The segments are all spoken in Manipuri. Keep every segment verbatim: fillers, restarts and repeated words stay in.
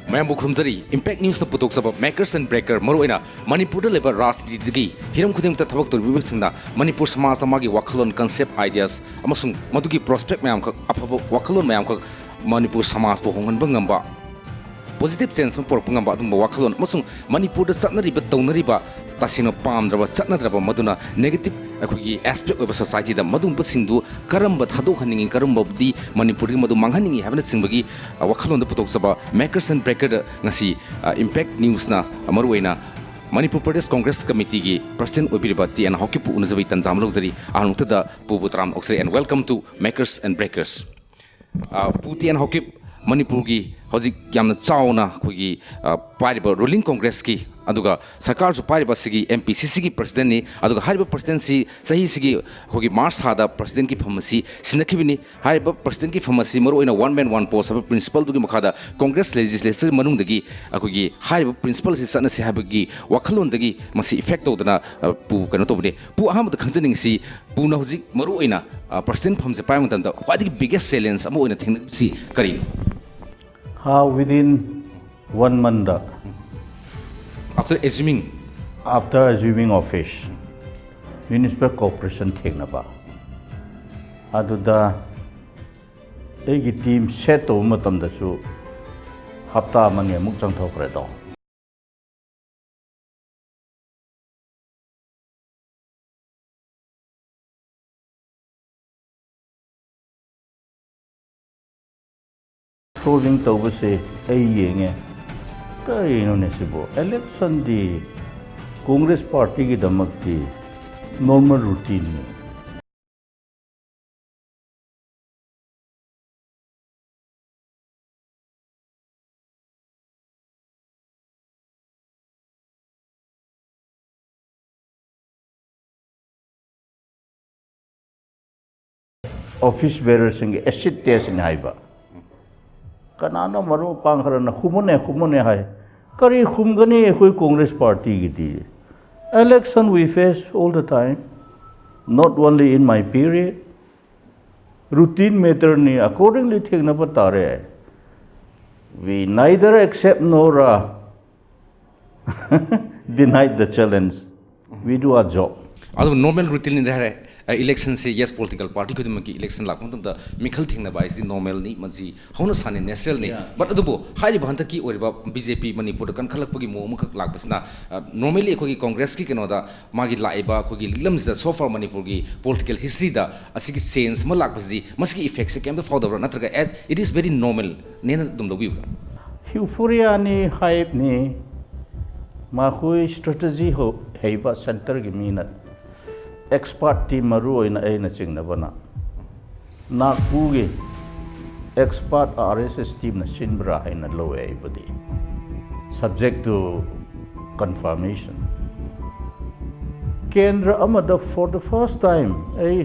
ꯃꯌꯥꯝꯕꯨ ꯈꯨꯔꯨꯝꯖꯔꯤ꯫ Impact Newsꯅ ꯄꯨꯊꯣꯛꯆꯕ Makers and Breaker, ꯃꯔꯨꯑꯣꯏꯅ ꯃꯅꯤꯄꯨꯔꯗ ꯂꯩꯕ ꯔꯥꯖꯅꯤꯇꯤꯗꯒꯤ ꯍꯤꯔꯝ ꯈꯨꯗꯤꯡꯃꯛꯇ ꯊꯕꯛ ꯇꯧꯔꯤꯕꯁꯤꯡꯅ ꯃꯅꯤꯄꯨꯔ ꯁꯃꯥꯖ ꯑꯃꯒꯤ ꯋꯥꯈꯜꯂꯣꯟ, concept, ideas ꯑꯃꯁꯨꯡ ꯃꯗꯨꯒꯤ prospect ꯃꯌꯥꯝꯈꯛ, ꯑꯐꯕ ꯋꯥꯈꯜꯂꯣꯟ ꯃꯌꯥꯝꯈꯛ ꯃꯅꯤꯄꯨꯔ ꯁꯃꯥꯖꯄꯨ ꯍꯣꯡꯍꯟꯕ ꯉꯝꯕ, positive change ꯑꯃ ꯄꯨꯔꯛꯄ ꯉꯝꯕ ꯑꯗꯨꯒꯨꯝꯕ ꯋꯥꯈꯜꯂꯣꯟ ꯑꯃꯁꯨꯡ ꯃꯅꯤꯄꯨꯔꯗ ꯆꯠꯅꯔꯤꯕ, ꯇꯧꯅꯔꯤꯕ ꯇꯁꯦꯡꯅ ꯄꯥꯝꯗ꯭ꯔꯕ, ꯆꯠꯅꯗ꯭ꯔꯕ, ꯃꯗꯨꯅ negative ꯑꯩꯈꯣꯏꯒꯤ aspect ꯑꯣꯏꯕ societyꯗ ꯃꯗꯨꯒꯨꯝꯕꯁꯤꯡꯗꯨ ꯀꯔꯝꯕ ꯊꯥꯗꯣꯛꯍꯟꯅꯤꯡꯉꯤ, ꯀꯔꯝꯕꯗꯤ ꯃꯅꯤꯄꯨꯔꯗꯒꯤ ꯃꯗꯨ ꯃꯥꯡꯍꯟꯅꯤꯡꯉꯤ ꯍꯥꯏꯕꯅꯆꯤꯡꯕꯒꯤ, ꯑ, ꯋꯥꯈꯜꯂꯣꯟꯗ ꯄꯨꯊꯣꯛꯆꯕ Makers and Breakerꯗ ꯉꯁꯤ, ꯑ, Impact Newsꯅ ꯃꯔꯨꯑꯣꯏꯅ ꯃꯅꯤꯄꯨꯔ ꯄ꯭ꯔꯗꯦꯁ ꯀꯣꯡꯒ꯭ꯔꯦꯁ ꯀꯃꯤꯇꯤꯒꯤ president ꯑꯣꯏꯕꯤꯔꯤꯕ ꯇꯤ ꯑꯦꯟ ꯍꯥꯎꯀꯤꯞꯄꯨ ꯎꯅꯖꯕꯒꯤ ꯇꯥꯟꯖꯥ ꯑꯃ ꯂꯧꯖꯔꯤ꯫ ꯑꯍꯥꯟꯕꯃꯛꯇꯗ ꯄꯨꯕꯨ ꯇꯔꯥꯝꯅ ꯑꯣꯛꯆꯔꯤ and welcome to Makers and Breakers꯫ ꯑ, ꯄꯨ ꯇꯤ ꯑꯦꯟ ꯍꯥꯎꯀꯤꯞ, ꯃꯅꯤꯄꯨꯔꯒꯤ ꯍꯧꯖꯤꯛ ꯌꯥꯝꯅ ꯆꯥꯎꯅ ꯑꯩꯈꯣꯏꯒꯤ, ꯑ, ꯄꯥꯏꯔꯤꯕ ruling ꯀꯣꯡꯒ꯭ꯔꯦꯁꯀꯤ, ꯑꯗꯨꯒ ꯁꯔꯀꯥꯔꯁꯨ ꯄꯥꯏꯔꯤꯕ ꯑꯁꯤꯒꯤ ꯑꯦꯝ ꯄꯤ ꯁꯤ ꯁꯤꯒꯤ presidentꯅꯤ, ꯑꯗꯨꯒ ꯍꯥꯏꯔꯤꯕ presidency ꯆꯍꯤꯁꯤꯒꯤ ꯑꯩꯈꯣꯏꯒꯤ ꯃꯥꯔꯆ ꯊꯥꯗ presidentꯀꯤ ꯐꯝ ꯑꯁꯤ ꯁꯤꯟꯅꯈꯤꯕꯅꯤ꯫ ꯍꯥꯏꯔꯤꯕ presidentꯀꯤ ꯐꯝ ꯑꯁꯤ ꯃꯔꯨꯑꯣꯏꯅ one man one post ꯍꯥꯏꯕ principleꯗꯨꯒꯤ ꯃꯈꯥꯗ ꯀꯣꯡꯒ꯭ꯔꯦꯁ legislature ꯃꯅꯨꯡꯗꯒꯤ ꯑꯩꯈꯣꯏꯒꯤ ꯍꯥꯏꯔꯤꯕ principle ꯑꯁꯤ ꯆꯠꯅꯁꯤ ꯍꯥꯏꯕꯒꯤ ꯋꯥꯈꯜꯂꯣꯟꯗꯒꯤ ꯃꯁꯤ effect ꯇꯧꯗꯅ, ꯑ, ꯄꯨ ꯀꯩꯅꯣ ꯇꯧꯕꯅꯤ꯫ ꯄꯨ, ꯑꯍꯥꯟꯕꯗ ꯈꯪꯖꯅꯤꯡꯉꯤꯁꯤ, ꯄꯨꯅ ꯍꯧꯖꯤꯛ ꯃꯔꯨꯑꯣꯏꯅ, ꯑ, president ꯐꯝꯁꯦ ꯄꯥꯏꯕ ꯃꯇꯝꯗ ꯈ꯭ꯋꯥꯏꯗꯒꯤ biggest challenge ꯑꯃ ꯑꯣꯏꯅ ꯊꯦꯡꯅꯔꯤꯕꯁꯤ ꯀꯔꯤꯅꯣ? How within one month, after assuming, after assuming office, municipal corporation ꯊꯦꯡꯅꯕ, ꯑꯗꯨꯗ ꯑꯩꯒꯤ team set ꯇꯧꯕ ꯃꯇꯝꯗꯁꯨ ꯍꯞꯇꯥ ꯑꯃꯅꯤ ꯑꯃꯨꯛ ꯆꯪꯊꯣꯛꯈ꯭ꯔꯦꯗꯣ꯫ Trolling ꯇꯧꯕꯁꯦ ꯑꯩ ꯌꯦꯡꯉꯦ꯫ ꯀꯔꯤꯅꯣꯅꯦ ꯁꯤꯕꯨ? Electionꯗꯤ ꯀꯣꯡꯒ꯭ꯔꯦꯁ partyꯒꯤꯗꯃꯛꯇꯤ normal routineꯅꯤ꯫ Office bearerꯁꯤꯡꯒꯤ acid testꯅꯤ ꯍꯥꯏꯕ꯫ ꯀꯅꯥꯅꯣ ꯃꯔꯨꯞ ꯃꯄꯥꯡ ꯈꯔꯅ "ꯈꯨꯝꯃꯨꯅꯦ, ꯈꯨꯝꯃꯨꯅꯦ" ꯍꯥꯏ꯫ ꯀꯔꯤ ꯈꯨꯝꯒꯅꯤ ꯑꯩꯈꯣꯏ Congress partyꯒꯤꯗꯤ? Election we face all the time, not only in my period. Routine matterꯅꯤ, accordingly ꯊꯦꯡꯅꯕ ꯇꯥꯔꯦ꯫ We neither accept nor uh, denied the challenge. We do our job. ꯑꯗꯨꯕꯨ ꯅꯣꯔꯃꯦꯜ ꯔꯨꯇꯤꯟꯅꯤꯗ ꯍꯥꯏꯔꯦ꯫ ꯏꯂꯦꯛꯁꯟꯁꯤ ꯌꯦꯁ ꯄꯣꯂꯤꯇꯤꯀꯦꯜ ꯄꯥꯔꯇꯤ ꯈꯨꯗꯤꯡꯃꯛꯀꯤ ꯏꯂꯦꯛꯁꯟ ꯂꯥꯛꯄ ꯃꯇꯝꯗ ꯃꯤꯈꯜ ꯊꯦꯡꯅꯕ ꯍꯥꯏꯁꯤꯗꯤ ꯅꯣꯔꯃꯦꯜꯅꯤ, ꯃꯁꯤ ꯍꯧꯅ ꯁꯥꯅꯤ, ꯅꯦꯆꯔꯦꯜꯅꯤ꯫ ꯕꯠ ꯑꯗꯨꯕꯨ ꯍꯥꯏꯔꯤꯕ ꯍꯟꯗꯛꯀꯤ ꯑꯣꯏꯔꯤꯕ ꯕꯤ ꯖꯦ ꯄꯤ ꯃꯅꯤꯄꯨꯔꯗ ꯀꯟꯈꯠꯂꯛꯄꯒꯤ ꯃꯑꯣꯡ ꯑꯃꯈꯛ ꯂꯥꯛꯄꯁꯤꯅ ꯅꯣꯔꯃꯦꯜꯂꯤ ꯑꯩꯈꯣꯏꯒꯤ ꯀꯣꯡꯒ꯭ꯔꯦꯁꯀꯤ ꯀꯩꯅꯣꯗ ꯃꯥꯒꯤ ꯂꯥꯛꯏꯕ ꯑꯩꯈꯣꯏꯒꯤ ꯂꯤꯛꯂꯝꯁꯤꯗ so far ꯃꯅꯤꯄꯨꯔꯒꯤ ꯄꯣꯂꯤꯇꯤꯀꯦꯜ ꯍꯤꯁꯇ꯭ꯔꯤꯗ ꯑꯁꯤꯒꯤ ꯆꯦꯟꯖ ꯑꯃ ꯂꯥꯛꯄꯁꯤꯗꯤ ꯃꯁꯤꯒꯤ ꯏꯐꯦꯛꯁꯦ ꯀꯩꯝꯇ ꯐꯥꯎꯗꯕ꯭ꯔꯥ, ꯅꯠꯇ꯭ꯔꯒ at it is very normal ꯅꯦꯅ ꯑꯗꯨꯝ ꯂꯧꯕꯤꯕ꯭ꯔꯥ? ꯍ꯭ꯌꯨꯐꯣꯔꯤꯌꯥꯅꯤ, ꯍꯥꯏꯞꯅꯤ꯫ ꯃꯈꯣꯏ ꯁ꯭ꯇ꯭ꯔꯦꯇꯦꯖꯤ ꯍꯩꯕ ꯁꯦꯟꯇꯔꯒꯤ ꯃꯤꯅ, ꯑꯦꯛꯁꯄꯥꯔꯠꯇꯤ ꯃꯔꯨ ꯑꯣꯏꯅ ꯑꯩꯅ ꯆꯤꯡꯅꯕꯅ ꯅꯥꯒꯄꯨꯔꯒꯤ ꯑꯦꯛꯁꯄꯥꯔꯠ ꯑꯥꯔ ꯑꯦꯁ ꯑꯦꯁ ꯇꯤꯝꯅ ꯁꯤꯟꯕ꯭ꯔꯥ ꯍꯥꯏꯅ ꯂꯧꯋꯦ ꯑꯩꯕꯨꯗꯤ, subject to confirmation꯫ ꯀꯦꯟꯗ꯭ꯔ ꯑꯃꯗ for the first time ꯑꯩ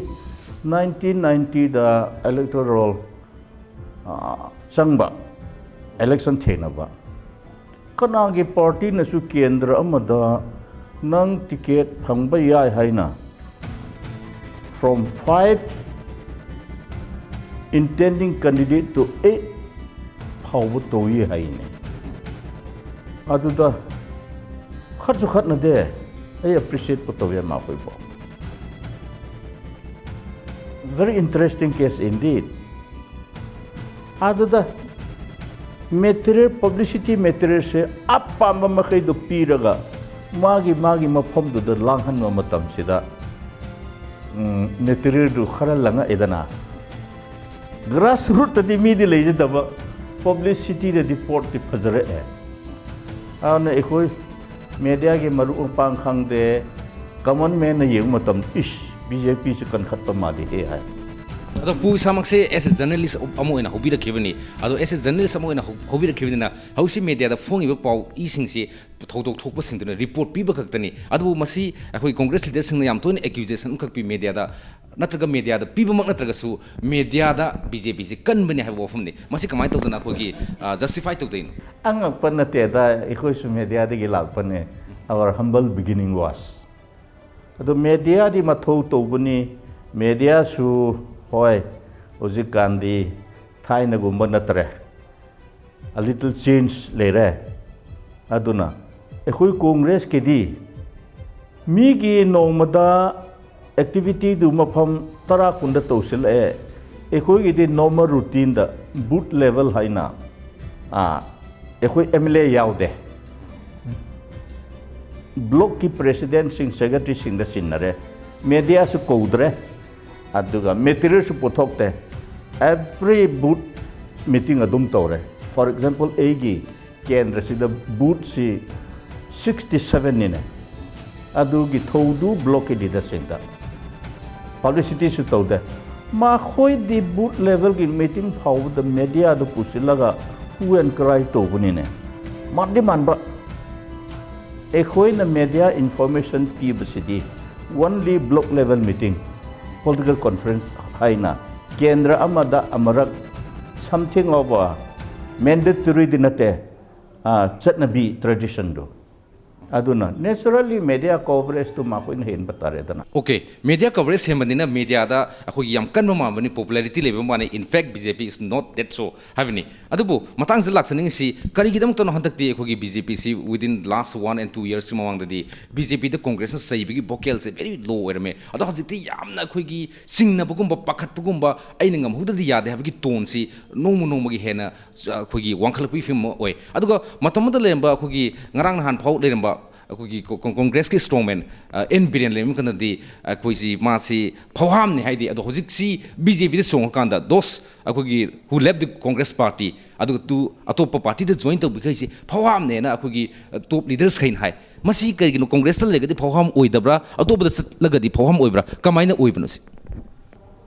ꯅꯥꯏꯟꯇꯤꯟ ꯅꯥꯏꯟꯇꯤꯗ ꯏꯂꯦꯛꯇꯣꯔꯦꯜ ꯆꯪꯕ, ꯏꯂꯦꯛꯁꯟ ꯊꯦꯡꯅꯕ, ꯀꯅꯥꯒꯤ ꯄꯥꯔꯇꯤꯅꯁꯨ ꯀꯦꯟꯗ꯭ꯔ ꯑꯃꯗ ꯅꯪ ꯇꯤꯀꯦꯠ ꯐꯪꯕ ꯌꯥꯏ ꯍꯥꯏꯅ from five intending candidate to eight ꯐꯥꯎꯕ ꯇꯧꯏ ꯍꯥꯏꯅꯦ꯫ ꯑꯗꯨꯗ ꯈꯠꯁꯨ ꯈꯠꯅꯗꯦ꯫ ꯑꯩ ꯑꯦꯄ꯭ꯔꯤꯁꯤꯌꯦꯠꯄꯨ ꯇꯧꯋꯦ ꯃꯈꯣꯏꯕꯨ꯫ Very interesting case indeed꯫ ꯑꯗꯨꯗ ꯃꯦꯇꯔꯤꯌꯦꯜ, ꯄꯕ꯭ꯂꯤꯁꯤꯇꯤ ꯃꯦꯇꯔꯤꯌꯦꯜꯁꯦ ꯑꯄꯥꯝꯕ ꯃꯈꯩꯗꯨ ꯄꯤꯔꯒ ꯃꯥꯒꯤ ꯃꯥꯒꯤ ꯃꯐꯝꯗꯨꯗ ꯂꯥꯡꯍꯟꯕ ꯃꯇꯝꯁꯤꯗ ꯃꯦꯇꯔꯤꯌꯦꯜꯗꯨ ꯈꯔ ꯂꯪꯉꯛꯑꯦꯗꯅ꯫ ꯒ꯭ꯔꯥꯁꯔꯨꯠꯇꯗꯤ ꯃꯤꯗꯤ ꯂꯩꯖꯗꯕ, ꯄꯕ꯭ꯂꯤꯁꯤꯇꯤꯗꯗꯤ ꯄꯣꯠꯇꯤ ꯐꯖꯔꯛꯑꯦ꯫ ꯑꯗꯨꯅ ꯑꯩꯈꯣꯏ ꯃꯦꯗꯤꯌꯥꯒꯤ ꯃꯔꯨꯞ ꯃꯄꯥꯡ ꯈꯪꯗꯦ, ꯀꯃꯟ ꯃꯦꯟꯅ ꯌꯦꯡꯕ ꯃꯇꯝꯗ, "ꯏꯁ, ꯕꯤ ꯖꯦ ꯄꯤꯁꯤ ꯀꯟꯈꯠꯄ ꯃꯥꯜꯂꯤꯍꯦ" ꯍꯥꯏ꯫ ꯑꯗꯣ ꯄꯨ ꯏꯁꯥꯃꯛꯁꯦ ꯑꯦꯁ ꯑꯦ ꯖꯔꯅꯦꯂꯤꯁ ꯑꯃ ꯑꯣꯏꯅ ꯍꯧꯕꯤꯔꯛꯈꯤꯕꯅꯤ꯫ ꯑꯗꯣ ꯑꯦꯁ ꯑꯦ ꯖꯔꯅꯦꯂꯤꯁ ꯑꯃ ꯑꯣꯏꯅ ꯍꯧ- ꯍꯧꯕꯤꯔꯛꯈꯤꯕꯅꯤꯅ ꯍꯧꯖꯤꯛ ꯃꯦꯗꯤꯌꯥꯗ ꯐꯣꯡꯉꯤꯕ ꯄꯥꯎ ꯏꯁꯤꯡꯁꯤ ꯊꯧꯗꯣꯛ ꯊꯣꯛꯄꯁꯤꯡꯗꯨꯅ ꯔꯤꯄꯣꯔꯠ ꯄꯤꯕ ꯈꯛꯇꯅꯤ꯫ ꯑꯗꯨꯕꯨ ꯃꯁꯤ ꯑꯩꯈꯣꯏ ꯀꯣꯡꯒ꯭ꯔꯦꯁ ꯂꯤꯗꯔꯁꯤꯡꯅ ꯌꯥꯝ ꯇꯣꯏꯅ ꯑꯦꯀ꯭ꯌꯨꯖꯦꯁꯟ ꯑꯃꯈꯛ ꯄꯤ ꯃꯦꯗꯤꯌꯥꯗ, ꯅꯠꯇ꯭ꯔꯒ ꯃꯦꯗꯤꯌꯥꯗ ꯄꯤꯕꯃꯛ ꯅꯠꯇ꯭ꯔꯒꯁꯨ ꯃꯦꯗꯤꯌꯥꯗ ꯕꯤ ꯖꯦ ꯄꯤꯁꯤ ꯀꯟꯕꯅꯤ ꯍꯥꯏꯕ ꯋꯥꯐꯝꯅꯤ꯫ ꯃꯁꯤ ꯀꯃꯥꯏꯅ ꯇꯧꯗꯅ ꯑꯩꯈꯣꯏꯒꯤ ꯖꯁꯇꯤꯐꯥꯏ ꯇꯧꯗꯣꯏꯅꯣ? ꯑꯉꯛꯄ ꯅꯠꯇꯦꯗ, ꯑꯩꯈꯣꯏꯁꯨ ꯃꯦꯗꯤꯌꯥꯗꯒꯤ ꯂꯥꯛꯄꯅꯦ꯫ Our humble beginning was꯫ ꯑꯗꯣ ꯃꯦꯗꯤꯌꯥꯗꯤ ꯃꯊꯧ ꯇꯧꯕꯅꯤ꯫ ꯃꯦꯗꯤꯌꯥꯁꯨ, ꯍꯣꯏ, ꯍꯧꯖꯤꯛꯀꯥꯟꯗꯤ ꯊꯥꯏꯅꯒꯨꯝꯕ ꯅꯠꯇ꯭ꯔꯦ꯫ a little change ꯂꯩꯔꯦ꯫ ꯑꯗꯨꯅ ꯑꯩꯈꯣꯏ ꯀꯣꯡꯒ꯭ꯔꯦꯁꯀꯤꯗꯤ ꯃꯤꯒꯤ ꯅꯣꯡꯃꯗ ꯑꯦꯛꯇꯤꯚꯤꯇꯤꯗꯨ ꯃꯐꯝ ꯇꯔꯥ ꯀꯨꯟꯗ ꯇꯧꯁꯤꯜꯂꯛꯑꯦ꯫ ꯑꯩꯈꯣꯏꯒꯤꯗꯤ ꯅꯣꯔꯃꯦꯜ ꯔꯨꯇꯤꯟꯗ ꯕꯨꯠ ꯂꯦꯚꯦꯜ ꯍꯥꯏꯅ, ꯑꯥ, ꯑꯩꯈꯣꯏ ꯑꯦꯝ ꯑꯦꯜ ꯑꯦ ꯌꯥꯎꯗꯦ, ꯕ꯭ꯂꯣꯛꯀꯤ ꯄ꯭ꯔꯦꯁꯤꯗꯦꯟꯁꯤꯡ, ꯁꯦꯀ꯭ꯔꯦꯇꯔꯤꯁꯤꯡꯗ ꯁꯤꯟꯅꯔꯦ, ꯃꯦꯗꯤꯌꯥꯁꯨ ꯀꯧꯗ꯭ꯔꯦ, ꯑꯗꯨꯒ ꯃꯦꯇꯤꯔꯤꯌꯦꯜꯁꯨ ꯄꯨꯊꯣꯛꯇꯦ꯫ ꯑꯦꯚ꯭ꯔꯤ ꯕꯨꯠ ꯃꯤꯇꯤꯡ ꯑꯗꯨꯝ ꯇꯧꯔꯦ꯫ ꯐꯣꯔ ꯑꯦꯛꯖꯥꯝꯄꯜ, ꯑꯩꯒꯤ ꯀꯦꯟꯗ꯭ꯔꯁꯤꯗ ꯕꯨꯠꯁꯤ ꯁꯤꯛꯁꯇꯤ ꯁꯚꯦꯟꯅꯤꯅꯦ꯫ ꯑꯗꯨꯒꯤ ꯊꯧꯗꯨ ꯕ꯭ꯂꯣꯛꯀꯤ ꯂꯤꯗꯔꯁꯤꯡꯗ ꯄꯕ꯭ꯂꯤꯁꯤꯇꯤꯁꯨ ꯇꯧꯗꯦ꯫ ꯃꯈꯣꯏꯗꯤ ꯕꯨꯠ ꯂꯦꯚꯦꯜꯒꯤ ꯃꯤꯇꯤꯡ ꯐꯥꯎꯕꯗ ꯃꯦꯗꯤꯌꯥꯗ ꯄꯨꯁꯤꯜꯂꯒ ꯍꯨ ꯑꯦꯟ ꯀ꯭ꯔꯥꯏ ꯇꯧꯕꯅꯤꯅꯦ꯫ ꯃꯥꯟꯗꯤ ꯃꯥꯟꯕ, ꯑꯩꯈꯣꯏꯅ ꯃꯦꯗꯤꯌꯥ ꯏꯟꯐꯣꯔꯃꯦꯁꯟ ꯄꯤꯕꯁꯤꯗꯤ only block level meeting, political conference ꯍꯥꯏꯅ ꯀꯦꯟꯗ꯭ꯔ ꯑꯃꯗ ꯑꯃꯔꯛ something of a mandatoryꯗꯤ ꯅꯠꯇꯦ, ꯑ, ꯆꯠꯅꯕꯤ, ꯇ꯭ꯔꯦꯗꯤꯁꯟꯗꯨ꯫ ꯑꯗꯨꯅ naturally media coverage ꯇꯨ ꯃꯈꯣꯏꯅ ꯍꯦꯟꯕ ꯇꯥꯔꯦꯗꯅ꯫ ꯑꯣꯀꯦ, ꯃꯦꯗꯤꯌꯥ ꯀꯚꯔꯦꯖ ꯍꯦꯟꯕꯅꯤꯅ ꯃꯦꯗꯤꯌꯥꯗ ꯑꯩꯈꯣꯏꯒꯤ ꯌꯥꯝ ꯀꯟꯕ ꯃꯥꯟꯕꯅꯤ, ꯄꯣꯄꯨꯂꯦꯔꯤꯇꯤ ꯂꯩꯕ ꯃꯥꯟꯕꯅꯤ, in fact B J P is not that so ꯍꯥꯏꯕꯅꯤ꯫ ꯑꯗꯨꯕꯨ ꯃꯇꯥꯡꯁꯤꯗ ꯂꯥꯛꯆꯅꯤꯡꯉꯤꯁꯤ ꯀꯔꯤꯒꯤꯗꯃꯛꯇꯅꯣ, ꯍꯟꯗꯛꯇꯤ ꯑꯩꯈꯣꯏꯒꯤ B J P ꯁꯤ within last one and two yearsꯀꯤ ꯃꯃꯥꯡꯗꯗꯤ B J Pꯗ ꯀꯣꯡꯒ꯭ꯔꯦꯁꯅ ꯆꯩꯕꯒꯤ vocalꯁꯦ very low ꯑꯣꯏꯔꯝꯃꯦ꯫ ꯑꯗꯣ ꯍꯧꯖꯤꯛꯇꯤ ꯌꯥꯝꯅ ꯑꯩꯈꯣꯏꯒꯤ ꯆꯤꯡꯅꯕꯒꯨꯝꯕ, ꯄꯥꯈꯠꯄꯒꯨꯝꯕ, ꯑꯩꯅ ꯉꯝꯍꯧꯗ꯭ꯔꯗꯤ ꯌꯥꯗꯦ ꯍꯥꯏꯕꯒꯤ ꯇꯣꯟꯁꯤ ꯅꯣꯡꯃ ꯅꯣꯡꯃꯒꯤ ꯍꯦꯟꯅ ꯑꯩꯈꯣꯏꯒꯤ ꯋꯥꯡꯈꯠꯂꯛꯄꯒꯤ ꯐꯤꯕꯝ ꯑꯃ ꯑꯣꯏ꯫ ꯑꯗꯨꯒ ꯃꯇꯝ ꯑꯃꯗ ꯂꯩꯔꯝꯕ ꯑꯩꯈꯣꯏꯒꯤ ꯉꯔꯥꯡ ꯅꯍꯥꯟ ꯐꯥꯎ ꯂꯩꯔꯝꯕ ꯑꯩꯈꯣꯏꯒꯤ ꯀꯣ-, ꯀꯣ-, ꯀꯣꯡꯒ꯭ꯔꯦꯁꯀꯤ ꯏꯁꯇ꯭ꯔꯣꯡꯃꯦꯟ, ꯑ, ꯑꯦꯟ ꯕꯤꯔꯦꯟ ꯂꯩꯕ ꯃꯇꯝꯗꯗꯤ ꯑꯩꯈꯣꯏꯁꯤ ꯃꯥꯁꯤ ꯐꯧꯍꯥꯝꯅꯤ ꯍꯥꯏꯗꯤ, ꯑꯗꯣ ꯍꯧꯖꯤꯛꯁꯤ B J Pꯗ ꯆꯣꯡꯉꯀꯥꯟꯗ those ꯑꯩꯈꯣꯏꯒꯤ who left the Congress party ꯑꯗꯨꯒ ꯇꯨ ꯑꯇꯣꯞꯄ ꯄꯥꯔꯇꯤꯗ ꯖꯣꯏꯟ ꯇꯧꯕꯤꯈꯩꯁꯤ ꯐꯧꯍꯥꯝꯅꯦꯅ ꯑꯩꯈꯣꯏꯒꯤ, ꯑ, ꯇꯣꯞ ꯂꯤꯗꯔꯁꯈꯩꯅ ꯍꯥꯏ꯫ ꯃꯁꯤ ꯀꯔꯤꯒꯤꯅꯣ? ꯀꯣꯡꯒ꯭ꯔꯦꯁꯇ ꯂꯩꯔꯒꯗꯤ ꯐꯧꯍꯥꯝ ꯑꯣꯏꯗꯕ꯭ꯔꯥ, ꯑꯇꯣꯞꯄꯗ ꯆꯠꯂꯒꯗꯤ ꯐꯧꯍꯥꯝ ꯑꯣꯏꯕ꯭ꯔꯥ, ꯀꯃꯥꯏꯅ ꯑꯣꯏꯕꯅꯣ ꯁꯤ?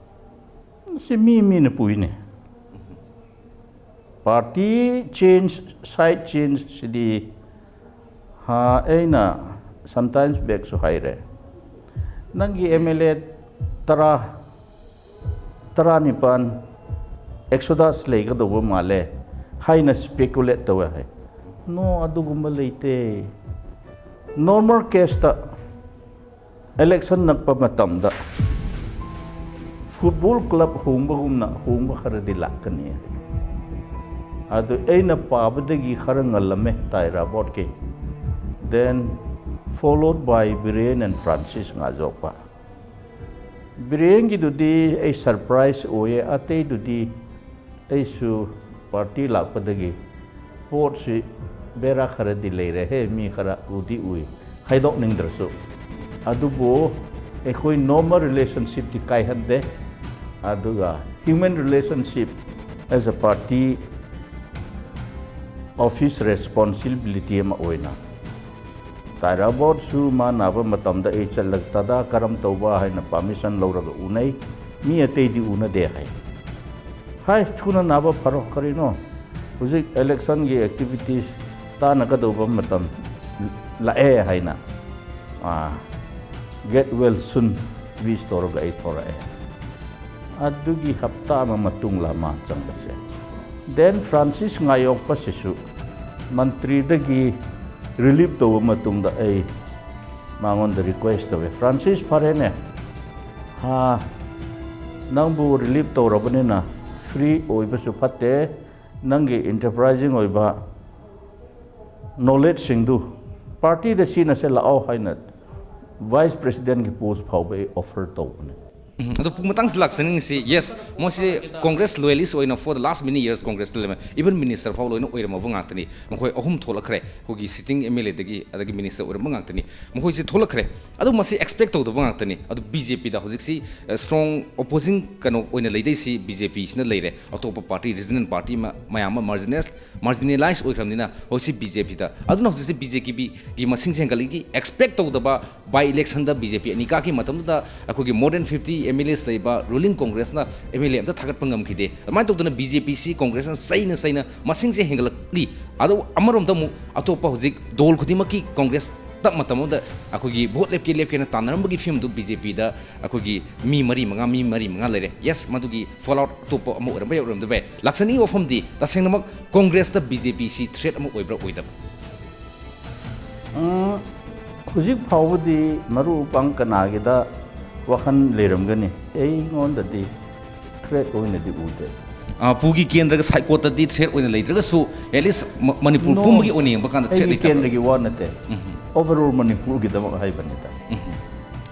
ꯁꯤ ꯃꯤ ꯃꯤꯅ ꯄꯨꯏꯅꯦ꯫ ꯄꯥꯔꯇꯤ ꯆꯦꯟꯖ, ꯁꯥꯏꯠ ꯆꯦꯟꯖ ꯁꯤꯗꯤ, ꯍꯥ, ꯑꯩꯅ sometimes backꯁꯨ ꯍꯥꯏꯔꯦ, ꯅꯪꯒꯤ ꯑꯦꯝ ꯑꯦꯜ ꯑꯦ ꯇꯔꯥ, ꯇꯔꯥꯅꯤꯄꯥꯟ exodus ꯂꯩꯒꯗꯧꯕ ꯃꯥꯜꯂꯦ ꯍꯥꯏꯅ speculate ꯇꯧꯋꯦ ꯍꯥꯏ꯫ No, ꯑꯗꯨꯒꯨꯝꯕ ꯂꯩꯇꯦ꯫ Normal caseꯇ election ꯅꯛꯄ ꯃꯇꯝꯗ football club ꯍꯣꯡꯕꯒꯨꯝꯅ ꯍꯣꯡꯕ ꯈꯔꯗꯤ ꯂꯥꯛꯀꯅꯤ꯫ ꯑꯗꯨ ꯑꯩꯅ ꯄꯥꯕꯗꯒꯤ ꯈꯔ ꯉꯜꯂꯝꯃꯦ ꯇꯥꯏ ꯔꯥꯕꯣꯠꯀꯤ꯫ Then followed by Biren and Francis ꯉꯥꯖꯣꯛꯄ꯫ ꯕꯤꯔꯦꯟꯒꯤꯗꯨꯗꯤ ꯑꯩ ꯁꯔꯄ꯭ꯔꯥꯏꯖ ꯑꯣꯏꯌꯦ, ꯑꯇꯩꯗꯨꯗꯤ ꯑꯩꯁꯨ ꯄꯥꯔꯇꯤ ꯂꯥꯛꯄꯗꯒꯤ ꯄꯣꯠꯁꯤ ꯕꯦꯔꯥ ꯈꯔꯗꯤ ꯂꯩꯔꯦꯍꯦ, ꯃꯤ ꯈꯔ ꯎꯗꯤ ꯎꯏ, ꯍꯥꯏꯗꯣꯛꯅꯤꯡꯗ꯭ꯔꯁꯨ꯫ ꯑꯗꯨꯕꯨ ꯑꯩꯈꯣꯏ ꯅꯣꯔꯃꯦꯜ ꯔꯤꯂꯦꯁꯟꯁꯤꯞꯇꯤ ꯀꯥꯏꯍꯟꯗꯦ꯫ ꯑꯗꯨꯒ human relationship as a party office responsibility ꯑꯃ ꯑꯣꯏꯅ ꯇꯥꯏ ꯔꯥꯕꯣꯠꯁꯨ ꯃꯥ ꯅꯥꯕ ꯃꯇꯝꯗ ꯑꯩ ꯆꯠꯂꯒ ꯇꯗꯥ ꯀꯔꯝ ꯇꯧꯕ ꯍꯥꯏꯅ ꯄꯥꯔꯃꯤꯁꯟ ꯂꯧꯔꯒ ꯎꯅꯩ꯫ ꯃꯤ ꯑꯇꯩꯗꯤ ꯎꯅꯗꯦ ꯍꯥꯏ꯫ ꯍꯥꯏ, ꯊꯨꯅ ꯅꯥꯕ ꯐꯔꯣ, ꯀꯔꯤꯅꯣ ꯍꯧꯖꯤꯛ ꯏꯂꯦꯛꯁꯟꯒꯤ ꯑꯦꯛꯇꯤꯚꯤꯇꯤꯁ ꯇꯥꯟꯅꯒꯗꯧꯕ ꯃꯇꯝ ꯂꯥꯛꯑꯦ ꯍꯥꯏꯅ, "Get well soon" ꯋꯤꯁ ꯇꯧꯔꯒ ꯑꯩ ꯊꯣꯔꯛꯑꯦ꯫ ꯑꯗꯨꯒꯤ ꯍꯞꯇꯥ ꯑꯃ ꯃꯇꯨꯡ ꯂꯥꯃꯥ ꯆꯪꯕꯁꯦ꯫ Then ꯐ꯭ꯔꯥꯟꯁꯤꯁ ꯉꯥꯌꯣꯛꯄꯁꯤꯁꯨ ꯃꯟꯇ꯭ꯔꯤꯗꯒꯤ ꯔꯤꯂꯤꯞ ꯇꯧꯕ ꯃꯇꯨꯡꯗ ꯑꯩ ꯃꯉꯣꯟꯗ ꯔꯤꯀ꯭ꯋꯦꯁ ꯇꯧꯋꯦ, "ꯐ꯭ꯔꯥꯟꯁꯤꯁ, ꯐꯔꯦꯅꯦ, ꯍꯥ, ꯅꯪꯕꯨ ꯔꯤꯂꯤꯞ ꯇꯧꯔꯕꯅꯤꯅ ꯐ꯭ꯔꯤ ꯑꯣꯏꯕꯁꯨ ꯐꯠꯇꯦ, ꯅꯪꯒꯤ ꯏꯟꯇꯔꯄ꯭ꯔꯥꯏꯖꯤꯡ ꯑꯣꯏꯕ ꯅꯣꯂꯦꯖꯁꯤꯡꯗꯨ ꯄꯥꯔꯇꯤꯗ ꯁꯤꯖꯤꯟꯅꯁꯦ ꯂꯥꯛꯑꯣ" ꯍꯥꯏꯅ ꯚꯥꯏꯁ ꯄ꯭ꯔꯦꯁꯤꯗꯦꯟꯒꯤ ꯄꯣꯁ ꯐꯥꯎꯕ ꯑꯩ ꯑꯣꯐꯔ ꯇꯧꯕꯅꯦ꯫ ꯎꯝ, ꯑꯗꯣ ꯄꯨꯡ ꯃꯇꯥꯡꯁꯤ ꯂꯥꯛꯆꯅꯤꯡꯉꯤꯁꯤ, ꯌꯦꯁ, ꯃꯣꯏꯁꯤ ꯀꯣꯡꯒ꯭ꯔꯦꯁ ꯂꯣꯌꯦꯂꯤꯁ ꯑꯣꯏꯅ for the last many years ꯀꯣꯡꯒ꯭ꯔꯦꯁꯇ ꯂꯩꯔꯝꯃꯦ, ꯏꯚꯟ ꯃꯤꯅꯤꯁꯇꯔ ꯐꯥꯎ ꯂꯣꯏꯅ ꯑꯣꯏꯔꯝꯃꯕ ꯉꯥꯛꯇꯅꯤ꯫ ꯃꯈꯣꯏ ꯑꯍꯨꯝ ꯊꯣꯛꯂꯛꯈ꯭ꯔꯦ, ꯑꯩꯈꯣꯏꯒꯤ ꯁꯤꯇꯤꯡ ꯑꯦꯝ ꯑꯦꯜ ꯑꯦꯗꯒꯤ ꯑꯗꯒꯤ ꯃꯤꯅꯤꯁꯇꯔ ꯑꯣꯏꯔꯝꯕ ꯉꯥꯛꯇꯅꯤ꯫ ꯃꯈꯣꯏꯁꯤ ꯊꯣꯛꯂꯛꯈ꯭ꯔꯦ, ꯑꯗꯨ ꯃꯁꯤ ꯑꯦꯛꯁꯄꯦꯛ ꯇꯧꯗꯕ ꯉꯥꯛꯇꯅꯤ꯫ ꯑꯗꯨ ꯕꯤ ꯖꯦ ꯄꯤꯗ ꯍꯧꯖꯤꯛꯁꯤ ꯁ꯭ꯇ꯭ꯔꯣꯡ ꯑꯣꯄꯣꯖꯤꯡ ꯀꯩꯅꯣ ꯑꯣꯏꯅ ꯂꯩꯗꯣꯏꯁꯤ ꯕꯤ ꯖꯦ ꯄꯤꯁꯤꯅ ꯂꯩꯔꯦ꯫ ꯑꯇꯣꯞꯄ ꯄꯥꯔꯇꯤ, ꯔꯤꯖꯅꯦꯜ ꯄꯥꯔꯇꯤ ꯑꯃ, ꯃꯌꯥꯝ ꯑꯃ ꯃꯥꯔꯖꯤꯅꯦꯜ ꯃꯥꯔꯖꯤꯅꯦꯂꯥꯏꯁ ꯑꯣꯏꯈ꯭ꯔꯕꯅꯤꯅ ꯍꯧꯖꯤꯛꯁꯤ ꯕꯤ ꯖꯦ ꯄꯤꯗ꯫ ꯑꯗꯨꯅ ꯍꯧꯖꯤꯛꯁꯤ ꯕꯤ ꯖꯦ ꯄꯤꯒꯤ ꯃꯁꯤꯡꯁꯦ ꯍꯦꯟꯒꯠꯂꯛꯏ꯫ ꯑꯦꯛꯁꯄꯦꯛ ꯇꯧꯗꯕ ꯕꯥꯏ ꯏꯂꯦꯛꯁꯟꯗ ꯕꯤ ꯖꯦ ꯄꯤ ꯑꯅꯤ ꯀꯥꯈꯤ ꯃꯇꯝꯗꯨꯗ ꯑꯩꯈꯣꯏꯒꯤ more than fifty M L As ꯂꯩꯕ ꯔꯨꯂꯤꯡ ꯀꯣꯡꯒ꯭ꯔꯦꯁꯅ ꯑꯦꯝ ꯑꯦꯜ ꯑꯦ ꯑꯝꯇ ꯊꯥꯒꯠꯄ ꯉꯝꯈꯤꯗꯦ꯫ ꯑꯗꯨꯃꯥꯏꯅ ꯇꯧꯗꯅ ꯕꯤ ꯖꯦ ꯄꯤꯁꯤ ꯀꯣꯡꯒ꯭ꯔꯦꯁꯅ ꯆꯩꯅ ꯆꯩꯅ ꯃꯁꯤꯡꯁꯦ ꯍꯦꯟꯒꯠꯂꯛꯂꯤ꯫ ꯑꯗꯣ ꯑꯃꯔꯣꯝꯗ ꯑꯃꯨꯛ ꯑꯇꯣꯞꯄ ꯍꯧꯖꯤꯛ ꯗꯣꯜ ꯈꯨꯗꯤꯡꯃꯛꯀꯤ ꯀꯣꯡꯒ꯭ꯔꯦꯁ ꯇꯞ ꯃꯇꯝ ꯑꯃꯗ ꯑꯩꯈꯣꯏꯒꯤ ꯚꯣꯠ ꯂꯦꯞꯀꯦ ꯂꯦꯞꯀꯦꯅ ꯇꯥꯟꯅꯔꯝꯕꯒꯤ ꯐꯤꯕꯝꯗꯨ ꯕꯤ ꯖꯦ ꯄꯤꯗ ꯑꯩꯈꯣꯏꯒꯤ ꯃꯤ ꯃꯔꯤ ꯃꯉꯥ, ꯃꯤ ꯃꯔꯤ ꯃꯉꯥ ꯂꯩꯔꯦ꯫ ꯌꯦꯁ, ꯃꯗꯨꯒꯤ ꯐꯣꯜ ꯑꯥꯎꯠ ꯑꯇꯣꯞꯄ ꯑꯃ ꯑꯣꯏꯔꯝꯕ ꯌꯥꯏ, ꯑꯣꯏꯔꯝꯗꯕ ꯌꯥꯏ꯫ ꯂꯥꯛꯆꯅꯤꯡꯉꯤꯕ ꯋꯥꯐꯝꯗꯤ ꯇꯁꯦꯡꯅꯃꯛ ꯀꯣꯡꯒ꯭ꯔꯦꯁꯇ ꯕꯤ ꯖꯦ ꯄꯤꯁꯤ ꯊ꯭ꯔꯦꯠ ꯑꯃ ꯑꯣꯏꯕ꯭ꯔꯥ ꯑꯣꯏꯗꯕ꯭ꯔꯥ? ꯎꯝ, ꯍꯧꯖꯤꯛ ꯐꯥꯎꯕꯗꯤ ꯃꯔꯨꯞ ꯃꯄꯥꯡ ꯀꯅꯥꯒꯤꯗ ꯋꯥꯈꯜ ꯂꯩꯔꯝꯒꯅꯤ? ꯑꯩꯉꯣꯟꯗꯗꯤ ꯊ꯭ꯔꯦꯠ ꯑꯣꯏꯅꯗꯤ ꯎꯗꯦ꯫ ꯑ, ꯄꯨꯒꯤ ꯀꯦꯟꯗ꯭ꯔꯒ ꯁꯥꯏꯀꯣꯠꯇꯗꯤ ꯊ꯭ꯔꯦꯠ ꯑꯣꯏꯅ ꯂꯩꯇ꯭ꯔꯒꯁꯨ, at least ꯃ-, ꯃꯅꯤꯄꯨꯔ No. ꯄꯨꯝꯕꯒꯤ ꯑꯣꯏꯅ ꯌꯦꯡꯕ ꯀꯥꯟꯗ ꯊ꯭ꯔꯦꯠ ꯑꯩꯒꯤ ꯂꯩꯇꯕ꯭ꯔꯥ? ꯀꯦꯟꯗ꯭ꯔꯒꯤ ꯋꯥ ꯅꯠꯇꯦ꯫ Overall ꯃꯅꯤꯄꯨꯔꯒꯤꯗꯃꯛ ꯍꯥꯏꯕꯅꯤꯗ꯫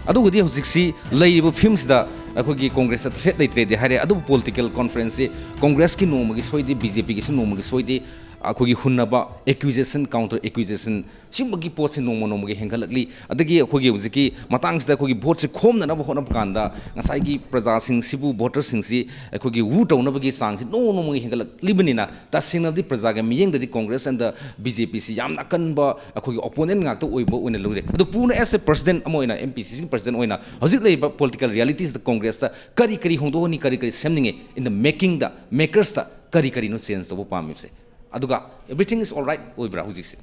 ꯑꯗꯨꯒꯗꯤ ꯍꯧꯖꯤꯛꯁꯤ ꯂꯩꯔꯤꯕ ꯐꯤꯕꯝꯁꯤꯗ ꯑꯩꯈꯣꯏꯒꯤ ꯀꯣꯡꯒ꯭ꯔꯦꯁꯇ ꯊ꯭ꯔꯦꯠ ꯂꯩꯇ꯭ꯔꯦꯗꯤ ꯍꯥꯏꯔꯦ, ꯑꯗꯨꯕꯨ ꯄꯣꯂꯤꯇꯤꯀꯦꯜ ꯀꯣꯟꯐ꯭ꯔꯦꯟꯁꯁꯤ ꯀꯣꯡꯒ꯭ꯔꯦꯁꯀꯤ ꯅꯣꯡꯃꯒꯤ ꯁꯣꯏꯗꯦ, ꯕꯤ ꯖꯦ ꯄꯤꯒꯤꯁꯨ ꯅꯣꯡꯃꯒꯤ ꯁꯣꯏꯗꯦ, ꯑꯩꯈꯣꯏꯒꯤ ꯍꯨꯟꯅꯕ, accusation, counter accusation, ꯁꯤꯒꯨꯝꯕꯒꯤ ꯄꯣꯠꯁꯤ ꯅꯣꯡꯃ ꯅꯣꯡꯃꯒꯤ ꯍꯦꯟꯒꯠꯂꯛꯂꯤ꯫ ꯑꯗꯒꯤ ꯑꯩꯈꯣꯏꯒꯤ ꯍꯧꯖꯤꯛꯀꯤ ꯃꯇꯥꯡꯁꯤꯗ ꯑꯩꯈꯣꯏꯒꯤ ꯚꯣꯠꯁꯤ ꯈꯣꯝꯅꯅꯕ ꯍꯣꯠꯅꯕ ꯀꯥꯟꯗ ꯉꯁꯥꯏꯒꯤ ꯄ꯭ꯔꯖꯥꯁꯤꯡꯁꯤꯕꯨ, ꯚꯣꯇꯔꯁꯤꯡꯁꯤ ꯑꯩꯈꯣꯏꯒꯤ ꯋꯨ ꯇꯧꯅꯕꯒꯤ ꯆꯥꯡꯁꯤ ꯅꯣꯡꯃ ꯅꯣꯡꯃꯒꯤ ꯍꯦꯟꯒꯠꯂꯛꯂꯤꯕꯅꯤꯅ, ꯇꯁꯦꯡꯅꯗꯤ ꯄ꯭ꯔꯖꯥꯒ ꯃꯤꯠꯌꯦꯡꯗꯗꯤ Congress and the B J ꯄꯤꯁꯤ ꯌꯥꯝꯅ ꯑꯀꯟꯕ ꯑꯩꯈꯣꯏꯒꯤ ꯑꯣꯄꯣꯅꯦꯟ ꯉꯥꯛꯇ ꯑꯣꯏꯕ ꯑꯣꯏꯅ ꯂꯧꯔꯦ꯫ ꯑꯗꯨ ꯄꯨꯅ as a president ꯑꯃ ꯑꯣꯏꯅ, ꯑꯦꯝ ꯄꯤ ꯁꯤ ꯁꯤꯒꯤ president ꯑꯣꯏꯅ ꯍꯧꯖꯤꯛ ꯂꯩꯔꯤꯕ political realities ꯗ ꯀꯣꯡꯒ꯭ꯔꯦꯁꯇ ꯀꯔꯤ ꯀꯔꯤ ꯍꯣꯡꯗꯣꯛꯍꯟꯅꯤ, ꯀꯔꯤ ꯀꯔꯤ ꯁꯦꯝꯅꯤꯡꯉꯤ, in the making ꯗ, ꯃꯦꯀꯔꯁꯇ ꯀꯔꯤ ꯀꯔꯤꯅꯣ ꯆꯦꯟꯖ ꯇꯧꯕ ꯄꯥꯝꯃꯤꯕꯁꯦ? ꯑꯗꯨꯒ everything is all right ꯑꯣꯏꯕ꯭ꯔꯥ ꯍꯧꯖꯤꯛꯁꯦ?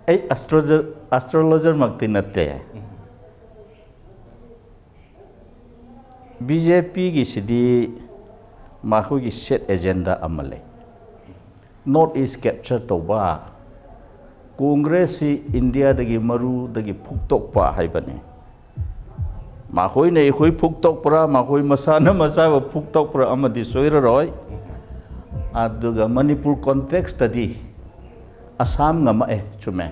ꯑꯩ ꯑꯦꯁꯇ꯭ꯔꯣꯂꯣꯖꯔ, ꯑꯦꯁꯇ꯭ꯔꯣꯂꯣꯖꯔꯃꯛꯇꯤ ꯅꯠꯇꯦ꯫ ꯕꯤ ꯖꯦ ꯄꯤꯒꯤꯁꯤꯗꯤ ꯃꯈꯣꯏꯒꯤ ꯁꯦꯠ ꯑꯦꯖꯦꯟꯗꯥ ꯑꯃ ꯂꯩ꯫ ꯅꯣꯔꯠ ꯏꯁ ꯀꯦꯞꯆꯔ ꯇꯧꯕ, ꯀꯣꯡꯒ꯭ꯔꯦꯁꯁꯤ ꯏꯟꯗꯤꯌꯥꯗꯒꯤ ꯃꯔꯨꯗꯒꯤ ꯐꯨꯛꯇꯣꯛꯄ ꯍꯥꯏꯕꯅꯤ꯫ ꯃꯈꯣꯏꯅ ꯑꯩꯈꯣꯏ ꯐꯨꯛꯇꯣꯛꯄ꯭ꯔꯥ, ꯃꯈꯣꯏ ꯃꯁꯥꯅ ꯃꯁꯥꯕꯨ ꯐꯨꯛꯇꯣꯛꯄ꯭ꯔꯥ ꯑꯃꯗꯤ ꯁꯣꯏꯔꯔꯣꯏ꯫ ꯑꯗꯨꯒ ꯃꯅꯤꯄꯨꯔ ꯀꯣꯟꯇꯦꯛꯁꯇꯗꯤ ꯑꯁꯥꯝ ꯉꯝꯃꯛꯑꯦ, ꯆꯨꯝꯃꯦ꯫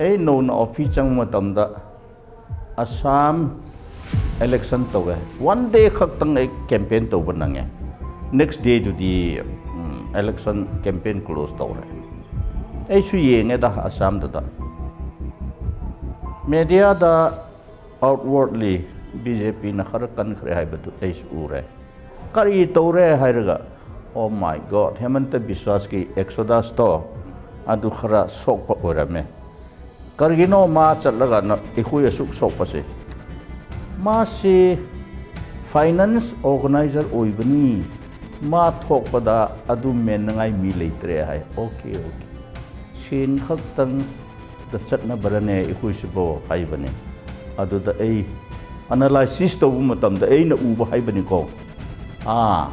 ꯑꯩ ꯅꯧꯅ ꯑꯣꯐꯤꯁ ꯆꯪꯕ ꯃꯇꯝꯗ ꯑꯁꯥꯝ ꯏꯂꯦꯛꯁꯟ ꯇꯧꯋꯦ꯫ ꯋꯥꯟ ꯗꯦ ꯈꯛꯇꯪ ꯑꯩ ꯀꯦꯝꯄꯦꯟ ꯇꯧꯕ ꯅꯪꯉꯦ꯫ ꯅꯦꯛꯁ ꯗꯦꯗꯨꯗꯤ, ꯎꯝ, ꯏꯂꯦꯛꯁꯟ ꯀꯦꯝꯄꯦꯟ ꯀ꯭ꯂꯣꯖ ꯇꯧꯔꯦ꯫ ꯑꯩꯁꯨ ꯌꯦꯡꯉꯦꯗ ꯑꯁꯥꯝꯗꯨꯗ꯫ ꯃꯦꯗꯤꯌꯥꯗ ꯑꯥꯎꯠꯋꯥꯔꯗꯂꯤ ꯕꯤ ꯖꯦ ꯄꯤꯅ ꯈꯔ ꯀꯟꯈ꯭ꯔꯦ ꯍꯥꯏꯕꯗꯨ ꯑꯩꯁꯨ ꯎꯔꯦ꯫ ꯀꯔꯤ ꯇꯧꯔꯦ ꯍꯥꯏꯔꯒ, "Oh my God, ꯍꯦꯃꯟꯇ ꯕꯤꯁ꯭ꯋꯥꯁꯀꯤ ꯑꯦꯛꯁꯣꯗꯁꯇꯣ ꯑꯗꯨ ꯈꯔ ꯁꯣꯛꯄ ꯑꯣꯏꯔꯝꯃꯦ꯫ ꯀꯔꯤꯒꯤꯅꯣ ꯃꯥ ꯆꯠꯂꯒ ꯅ-, ꯑꯩꯈꯣꯏ ꯑꯁꯨꯛ ꯁꯣꯛꯄꯁꯦ? ꯃꯥꯁꯤ ꯐꯥꯏꯅꯥꯟꯁ ꯑꯣꯔꯒꯅꯥꯏꯖꯔ ꯑꯣꯏꯕꯅꯤ꯫ ꯃꯥ ꯊꯣꯛꯄꯗ ꯑꯗꯨ ꯃꯦꯟꯅꯉꯥꯏ ꯃꯤ ꯂꯩꯇ꯭ꯔꯦ" ꯍꯥꯏ꯫ "Okay, okay. ꯁꯦꯟ ꯈꯛꯇꯪꯗ ꯆꯠꯅꯕꯔꯅꯦ ꯑꯩꯈꯣꯏꯁꯤꯕꯣ?" ꯍꯥꯏꯕꯅꯦ꯫ ꯑꯗꯨꯗ ꯑꯩ ꯑꯦꯅꯥꯂꯥꯏꯁꯤꯁ ꯇꯧꯕ ꯃꯇꯝꯗ ꯑꯩꯅ ꯎꯕ ꯍꯥꯏꯕꯅꯤꯀꯣ꯫ ꯑꯥ,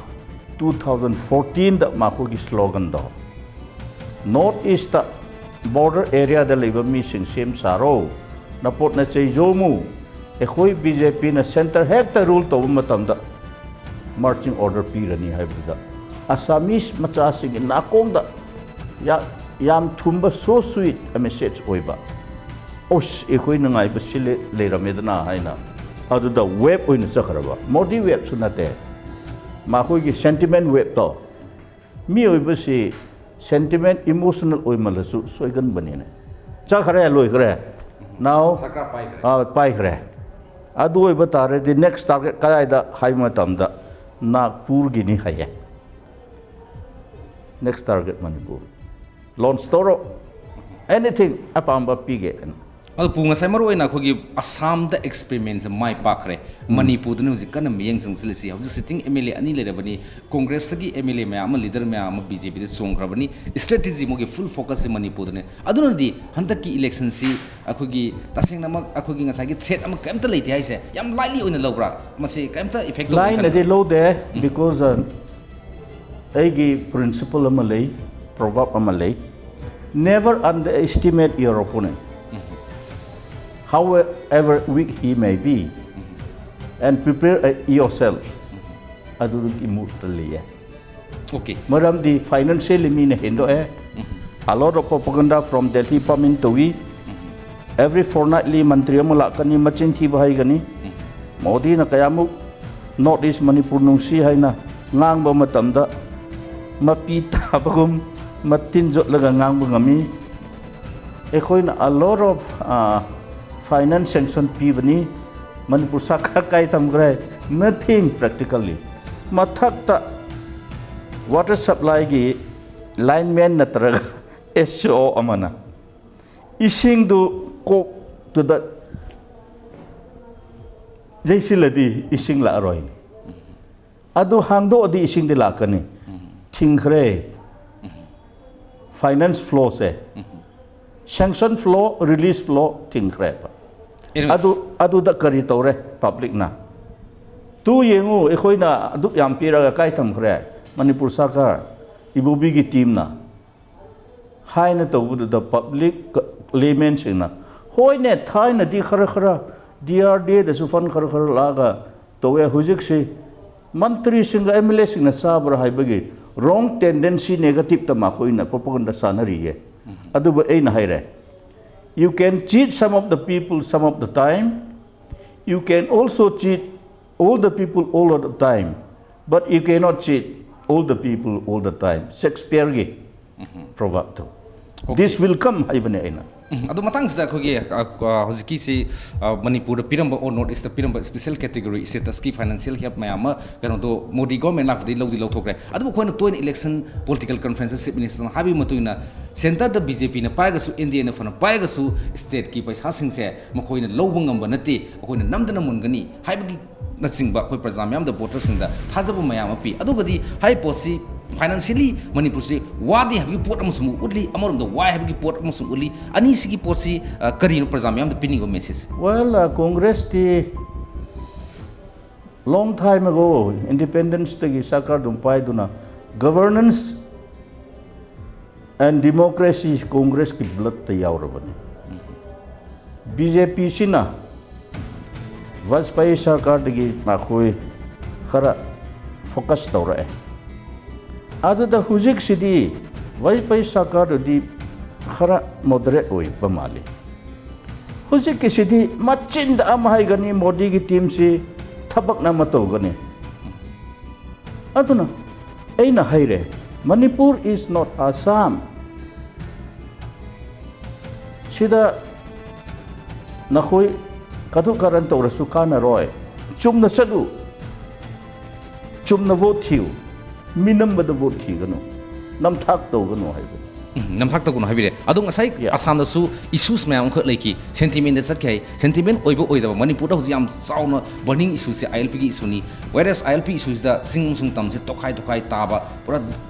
ꯇꯨ ꯊꯥꯎꯖꯟ ꯐꯣꯔꯇꯤꯟꯗ ꯃꯈꯣꯏꯒꯤ ꯁ꯭ꯂꯣꯒꯟꯗꯣ, "ꯅꯣꯔꯠ ꯏꯁꯇ, ꯕꯣꯔꯗꯔ ꯑꯦꯔꯤꯌꯥꯗ ꯂꯩꯕ ꯃꯤꯁꯤꯡ ꯁꯦꯝ ꯁꯥꯔꯣ, ꯅꯄꯣꯠ ꯅꯆꯩ ꯌꯣꯝꯃꯨ, ꯑꯩꯈꯣꯏ ꯕꯤ ꯖꯦ ꯄꯤꯅ ꯁꯦꯟꯇꯔ ꯍꯦꯛꯇ ꯔꯨꯜ ꯇꯧꯕ ꯃꯇꯝꯗ ꯃꯥꯔꯆꯤꯡ ꯑꯣꯔꯗꯔ ꯄꯤꯔꯅꯤ ꯍꯥꯏꯕꯗꯨꯗ ꯑꯁꯥꯃꯤꯁ ꯃꯆꯥꯁꯤꯡꯒꯤ ꯅꯥꯀꯣꯡꯗ ꯌꯥ- ꯌꯥꯝ ꯊꯨꯝꯕ, so sweet a message ꯑꯣꯏꯕ, ꯑꯁ, ꯑꯩꯈꯣꯏꯅ ꯉꯥꯏꯕꯁꯤ ꯂꯩ- ꯂꯩꯔꯝꯃꯦꯗꯅ ꯍꯥꯏꯅ ꯑꯗꯨꯗ ꯋꯦꯕ ꯑꯣꯏꯅ ꯆꯠꯈ꯭ꯔꯕ꯫ ꯃꯣꯗꯤ ꯋꯦꯕꯁꯨ ꯅꯠꯇꯦ, ꯃꯈꯣꯏꯒꯤ ꯁꯦꯟꯇꯤꯃꯦꯟ ꯋꯦꯕꯇꯣ꯫ ꯃꯤꯑꯣꯏꯕꯁꯤ ꯁꯦꯟꯇꯤꯃꯦꯟ, ꯏꯃꯣꯁꯅꯦꯜ ꯑꯣꯏꯃꯜꯂꯁꯨ ꯁꯣꯏꯒꯟꯕꯅꯤꯅꯦ꯫ ꯆꯠꯈ꯭ꯔꯦ, ꯂꯣꯏꯈ꯭ꯔꯦ꯫ Now, ꯁꯔꯀꯥꯔ ꯄꯥꯏꯈ꯭ꯔꯦ꯫ ꯑꯥ, ꯄꯥꯏꯈ꯭ꯔꯦ꯫ ꯑꯗꯨ ꯑꯣꯏꯕ ꯇꯥꯔꯗꯤ ꯅꯦꯛꯁ ꯇꯥꯔꯒꯦꯠ ꯀꯗꯥꯏꯗ ꯍꯥꯏꯕ ꯃꯇꯝꯗ ꯅꯥꯒꯄꯨꯔꯒꯤꯅꯤ ꯍꯥꯏꯌꯦ꯫ Next target Manipur. ꯂꯣꯟꯁ ꯇꯧꯔꯣ꯫ ꯑꯦꯅꯤꯊꯤꯡ ꯑꯄꯥꯝꯕ ꯄꯤꯒꯦ꯫ ꯑꯗꯨ ꯄꯨ, ꯉꯁꯥꯏ ꯃꯔꯨ ꯑꯣꯏꯅ ꯑꯩꯈꯣꯏꯒꯤ ꯑꯁꯥꯝꯗ ꯑꯦꯛꯁꯄꯦꯔꯤꯃꯦꯟꯁꯦ ꯃꯥꯏ ꯄꯥꯛꯈ꯭ꯔꯦ꯫ ꯎꯝ꯫ ꯃꯅꯤꯄꯨꯔꯗꯅ ꯍꯧꯖꯤꯛ ꯀꯟꯅ ꯃꯤꯠꯌꯦꯡ ꯆꯪꯁꯤꯜꯂꯤꯁꯤ꯫ ꯍꯧꯖꯤꯛ ꯁꯤꯇꯤꯡ ꯑꯦꯝ ꯑꯦꯜ ꯑꯦ ꯑꯅꯤ ꯂꯩꯔꯕꯅꯤ꯫ ꯀꯣꯡꯒ꯭ꯔꯦꯁꯇꯒꯤ ꯑꯦꯝ ꯑꯦꯜ ꯑꯦ ꯃꯌꯥꯝ ꯑꯃ, ꯂꯤꯗꯔ ꯃꯌꯥꯝ ꯑꯃ ꯕꯤ ꯖꯦ ꯄꯤꯗ ꯆꯣꯡꯈ꯭ꯔꯕꯅꯤ꯫ ꯏꯁꯇ꯭ꯔꯦꯇꯦꯖꯤ ꯃꯣꯏꯒꯤ ꯐꯨꯜ ꯐꯣꯀꯁꯁꯤ ꯃꯅꯤꯄꯨꯔꯗꯅꯤ꯫ ꯑꯗꯨꯅꯗꯤ ꯍꯟꯗꯛꯀꯤ ꯏꯂꯦꯛꯁꯟꯁꯤ ꯑꯩꯈꯣꯏꯒꯤ ꯇꯁꯦꯡꯅꯃꯛ ꯑꯩꯈꯣꯏꯒꯤ ꯉꯁꯥꯏꯒꯤ ꯊ꯭ꯔꯦꯠ ꯑꯃ ꯀꯔꯤꯝꯇ ꯂꯩꯇꯦ ꯍꯥꯏꯁꯦ ꯌꯥꯝ ꯂꯥꯏꯠꯂꯤ ꯑꯣꯏꯅ ꯂꯧꯕ꯭ꯔꯥ? ꯃꯁꯤ ꯀꯔꯤꯝꯇ ꯏꯐꯦꯛ ꯇꯧꯕ ꯂꯥꯏꯅꯗꯤ ꯂꯧꯗꯦ, ꯎꯝ꯫ Because, uh, ꯑꯩꯒꯤ ꯄ꯭ꯔꯤꯟꯁꯤꯄꯜ ꯑꯃ ꯂꯩ, ꯄ꯭ꯔꯣꯚꯔꯕ ꯑꯃ ꯂꯩ, "Never underestimate your opponent, however weak he may be, and prepare, uh, yourself." ꯑꯗꯨꯒꯤ ꯃꯨꯠꯇ ꯂꯩꯌꯦ꯫ ꯑꯣꯀꯦ꯫ ꯃꯔꯝꯗꯤ ꯐꯥꯏꯅꯥꯟꯁꯤꯌꯦꯜꯂꯤ ꯃꯤꯅ ꯍꯦꯟꯗꯣꯛꯑꯦ꯫ ꯎꯝ꯫ A lot of propaganda from Delhi pumping ꯇꯧꯏ꯫ ꯎꯝ꯫ Every fortnightly ꯃꯟꯇ꯭ꯔꯤ ꯑꯃ ꯂꯥꯛꯀꯅꯤ, ꯃꯆꯤꯟ ꯊꯤꯕ ꯍꯩꯒꯅꯤ꯫ ꯎꯝ꯫ ꯃꯣꯗꯤꯅ ꯀꯌꯥꯃꯨꯛ ꯅꯣꯔꯠ ꯏꯁ ꯃꯅꯤꯄꯨꯔ ꯅꯨꯡꯁꯤ ꯍꯥꯏꯅ ꯉꯥꯡꯕ ꯃꯇꯝꯗ ꯃꯄꯤ ꯇꯥꯕꯒꯨꯝ ꯃꯇꯤꯟ ꯌꯣꯠꯂꯒ ꯉꯥꯡꯕ ꯉꯝꯃꯤ꯫ ꯑꯩꯈꯣꯏꯅ a lot of, ꯑ, finance sanction ꯄꯤꯕꯅꯤ꯫ ꯃꯅꯤꯄꯨꯔ ꯁꯔꯀꯥꯔ ꯀꯥꯏ ꯊꯝꯈ꯭ꯔꯦ? Nothing practically꯫ ꯃꯊꯛꯇ ꯋꯥꯇꯔ ꯁꯄ꯭ꯂꯥꯏꯒꯤ ꯂꯥꯏꯟꯃꯦꯟ ꯅꯠꯇ꯭ꯔꯒ ꯑꯦꯁ ꯑꯣ ꯑꯃꯅ ꯏꯁꯤꯡꯗꯨ ꯀꯣꯛꯇꯨꯗ ꯌꯩꯁꯤꯜꯂꯗꯤ ꯏꯁꯤꯡ ꯂꯥꯛꯑꯔꯣꯏ꯫ ꯑꯗꯨ ꯍꯥꯡꯗꯣꯛꯑꯗꯤ ꯏꯁꯤꯡꯗꯤ ꯂꯥꯛꯀꯅꯤ꯫ ꯎꯝ꯫ ꯊꯤꯡꯈ꯭ꯔꯦ꯫ ꯎꯝ꯫ ꯐꯥꯏꯅꯥꯟꯁ ꯐ꯭ꯂꯣꯁꯦ꯫ ꯎꯝ꯫ Sanction flow, release flow ꯊꯤꯡꯈ꯭ꯔꯦꯕ꯫ ꯑꯗꯨ, ꯑꯗꯨꯗ ꯀꯔꯤ ꯇꯧꯔꯦ ꯄꯕ꯭ꯂꯤꯛꯅ? ꯇꯨ ꯌꯦꯡꯉꯨ, ꯑꯩꯈꯣꯏꯅ ꯑꯗꯨꯛ ꯌꯥꯝ ꯄꯤꯔꯒ ꯀꯥꯏ ꯊꯝꯈ꯭ꯔꯦ? ꯃꯅꯤꯄꯨꯔ ꯁꯔꯀꯥꯔ, ꯏꯕꯣꯕꯤꯒꯤ ꯇꯤꯝꯅ ꯍꯥꯏꯅ ꯇꯧꯕꯗꯨꯗ ꯄꯕ꯭ꯂꯤꯛ, ꯂꯦꯃꯦꯟꯁꯤꯡꯅ, "ꯍꯣꯏꯅꯦ, ꯊꯥꯏꯅꯗꯤ ꯈꯔ ꯈꯔ ꯗꯤ ꯑꯥꯔ ꯗꯤ ꯑꯦꯗꯁꯨ ꯐꯟ ꯈꯔ ꯈꯔ ꯂꯥꯛꯑꯒ ꯇꯧꯋꯦ, ꯍꯧꯖꯤꯛꯁꯤ ꯃꯟꯇ꯭ꯔꯤꯁꯤꯡꯒ ꯑꯦꯝ ꯑꯦꯜ ꯑꯦꯁꯤꯡꯅ ꯆꯥꯕ꯭ꯔꯥ ꯍꯥꯏꯕꯒꯤ ꯔꯣꯡ ꯇꯦꯟꯗꯦꯟꯁꯤ ꯅꯦꯒꯦꯇꯤꯞꯇ ꯃꯈꯣꯏꯅ ꯄ꯭ꯔꯣꯄꯒꯟꯗ ꯁꯥꯟꯅꯔꯤꯌꯦ꯫ ꯑꯗꯨꯕꯨ ꯑꯩꯅ ꯍꯥꯏꯔꯦ, you can cheat some of the people some of the time, you can also cheat all the people all of the time, but you cannot cheat all the people all the time. ꯁꯦꯛꯁꯄꯤꯌꯔꯒꯤ ꯄ꯭ꯔꯣꯚꯥꯞꯇꯣ, "This will come" ꯍꯥꯏꯕꯅꯦ ꯑꯩꯅ꯫ ꯎꯝ, ꯑꯗꯣ ꯃꯇꯥꯡꯁꯤꯗ ꯑꯩꯈꯣꯏꯒꯤ ꯑ, ꯑ, ꯍꯧꯖꯤꯛꯀꯤꯁꯤ ꯑ, ꯃꯅꯤꯄꯨꯔꯗ ꯄꯤꯔꯝꯕ ꯑꯣꯔ ꯅꯣꯔꯠ ꯏꯁꯇ ꯄꯤꯔꯝꯕ ꯁ꯭ꯄꯦꯁꯦꯜ ꯀꯦꯇꯦꯒꯣꯔꯤ ꯁ꯭ꯇꯦꯇꯁꯀꯤ ꯐꯥꯏꯅꯥꯟꯁꯤꯌꯦꯜ ꯍꯦꯜꯞ ꯃꯌꯥꯝ ꯑꯃ ꯀꯩꯅꯣꯗꯣ ꯃꯣꯗꯤ ꯒꯣꯔꯃꯦꯟ ꯂꯥꯛꯄꯗꯒꯤ ꯂꯧꯗꯤ ꯂꯧꯊꯣꯛꯈ꯭ꯔꯦ꯫ ꯑꯗꯨꯕꯨ ꯑꯩꯈꯣꯏꯅ ꯇꯣꯏꯅ ꯏꯂꯦꯛꯁꯟ ꯄꯣꯂꯤꯇꯤꯀꯦꯜ ꯀꯟꯐ꯭ꯔꯦꯟꯁꯇ ꯆꯤꯐ ꯃꯤꯅꯤꯁꯇꯔꯅ ꯍꯥꯏꯕꯒꯤ ꯃꯇꯨꯡ ꯏꯟꯅ ꯁꯦꯟꯇꯔꯗ ꯕꯤ ꯖꯦ ꯄꯤꯅ ꯄꯥꯏꯔꯒꯁꯨ, ꯑꯦꯟ ꯗꯤ ꯑꯦꯅ ꯐꯅ ꯄꯥꯏꯔꯒꯁꯨ ꯁ꯭ꯇꯦꯠꯀꯤ ꯄꯩꯁꯥꯁꯤꯡꯁꯦ ꯃꯈꯣꯏꯅ ꯂꯧꯕ ꯉꯝꯕ ꯅꯠꯇꯦ, ꯑꯩꯈꯣꯏꯅ ꯅꯝꯗꯅ ꯃꯨꯟꯒꯅꯤ ꯍꯥꯏꯕꯒꯤ ꯅꯆꯤꯡꯕ ꯑꯩꯈꯣꯏ ꯄ꯭ꯔꯖꯥ ꯃꯌꯥꯝꯗ, ꯚꯣꯇꯔꯁꯤꯡꯗ ꯊꯥꯖꯕ ꯃꯌꯥꯝ ꯑꯃ ꯄꯤ꯫ ꯑꯗꯨꯒꯗꯤ ꯍꯥꯏꯔꯤꯕ ꯄꯣꯠꯁꯤ ꯐꯥꯏꯅꯥꯟꯁꯤꯌꯦꯜꯂꯤ ꯃꯅꯤꯄꯨꯔꯁꯤ ꯋꯥꯗꯦ ꯍꯥꯏꯕꯒꯤ ꯄꯣꯠ ꯑꯃꯁꯨ ꯑꯃꯨꯛ ꯎꯠꯂꯤ, ꯑꯃꯔꯣꯝꯗ ꯋꯥꯏ ꯍꯥꯏꯕꯒꯤ ꯄꯣꯠ ꯑꯃꯁꯨ ꯎꯠꯂꯤ꯫ ꯑꯅꯤꯁꯤꯒꯤ ꯄꯣꯠꯁꯤ ꯑ, ꯀꯔꯤꯅꯣ ꯄ꯭ꯔꯖꯥ ꯃꯌꯥꯝꯗ ꯄꯤꯅꯤꯡꯕ ꯃꯦꯁꯦꯖ? Well, uh, Congress-ꯇꯤ long time ago, independence-ꯇꯒꯤ ꯁꯔꯀꯥꯔ ꯑꯗꯨꯝ ꯄꯥꯏꯗꯨꯅ, governance and democracy Congress-ꯀꯤ blood-ꯇ ꯌꯥꯎꯔꯕꯅꯤ꯫ ꯕꯤ ꯖꯦ ꯄꯤꯁꯤꯅ ꯕꯥꯖꯄꯥꯌꯤ ꯁꯔꯀꯥꯔꯗꯒꯤ ꯃꯈꯣꯏ ꯈꯔ ꯐꯣꯀꯁ ꯇꯧꯔꯛꯑꯦ꯫ ꯑꯗꯨꯗ ꯍꯧꯖꯤꯛꯁꯤꯗꯤ ꯕꯥꯖꯄꯥꯌꯤ ꯁꯔꯀꯥꯔꯗꯨꯗꯤ ꯈꯔ ꯃꯣꯗꯔꯦꯠ ꯑꯣꯏꯕ ꯃꯥꯜꯂꯤ꯫ ꯍꯧꯖꯤꯛꯀꯤꯁꯤꯗꯤ ꯃꯆꯤꯟꯗ ꯑꯃ ꯍꯥꯏꯒꯅꯤ, ꯃꯣꯗꯤꯒꯤ ꯇꯤꯝꯁꯤ ꯊꯕꯛꯅ ꯑꯃ ꯇꯧꯒꯅꯤ꯫ ꯑꯗꯨꯅ ꯑꯩꯅ ꯍꯥꯏꯔꯦ, Manipur is not Assam꯫ ꯁꯤꯗ ꯅꯈꯣꯏ ꯀꯇꯨ ꯀꯥꯔꯟ ꯇꯧꯔꯁꯨ ꯀꯥꯟꯅꯔꯣꯏ꯫ ꯆꯨꯝꯅ ꯆꯠꯂꯨ, ꯆꯨꯝꯅ ꯚꯣꯠ ꯊꯤꯌꯨ, ꯃꯤꯅꯝꯕꯗ ꯚꯣꯠ ꯊꯤꯒꯅꯨ, ꯅꯝꯊꯥꯛ ꯇꯧꯒꯅꯨ ꯍꯥꯏꯕꯅꯤ꯫ ꯎꯝ, ꯅꯝꯊꯥꯛ ꯇꯧꯒꯅꯨ ꯍꯥꯏꯕꯤꯔꯦ꯫ ꯑꯗꯣ ꯉꯁꯥꯏ Yeah. ꯑꯁꯥꯝꯗꯁꯨ ꯏꯁꯨꯁ ꯃꯌꯥꯝ ꯑꯃꯈꯛ ꯂꯩꯈꯤ, ꯁꯦꯟꯇꯤꯃꯦꯟꯗ ꯆꯠꯈꯤ ꯍꯥꯏ꯫ ꯁꯦꯟꯇꯤꯃꯦꯟ ꯑꯣꯏꯕ ꯑꯣꯏꯗꯕ, ꯃꯅꯤꯄꯨꯔꯗ ꯍꯧꯖꯤꯛ ꯌꯥꯝ ꯆꯥꯎꯅ ꯕꯔꯅꯤꯡ ꯏꯁꯨꯁꯦ ꯑꯥꯏ ꯑꯦꯜ ꯄꯤꯒꯤ ꯏꯁꯨꯅꯤ꯫ ꯋꯦꯔꯦꯁ ꯑꯥꯏ ꯑꯦꯜ ꯄꯤ ꯏꯁꯨꯁꯤꯗ ꯆꯤꯡ ꯑꯃꯁꯨꯡ ꯇꯝꯁꯦ ꯇꯣꯈꯥꯏ ꯇꯣꯈꯥꯏ ꯇꯥꯕ, ꯄꯨꯔꯥ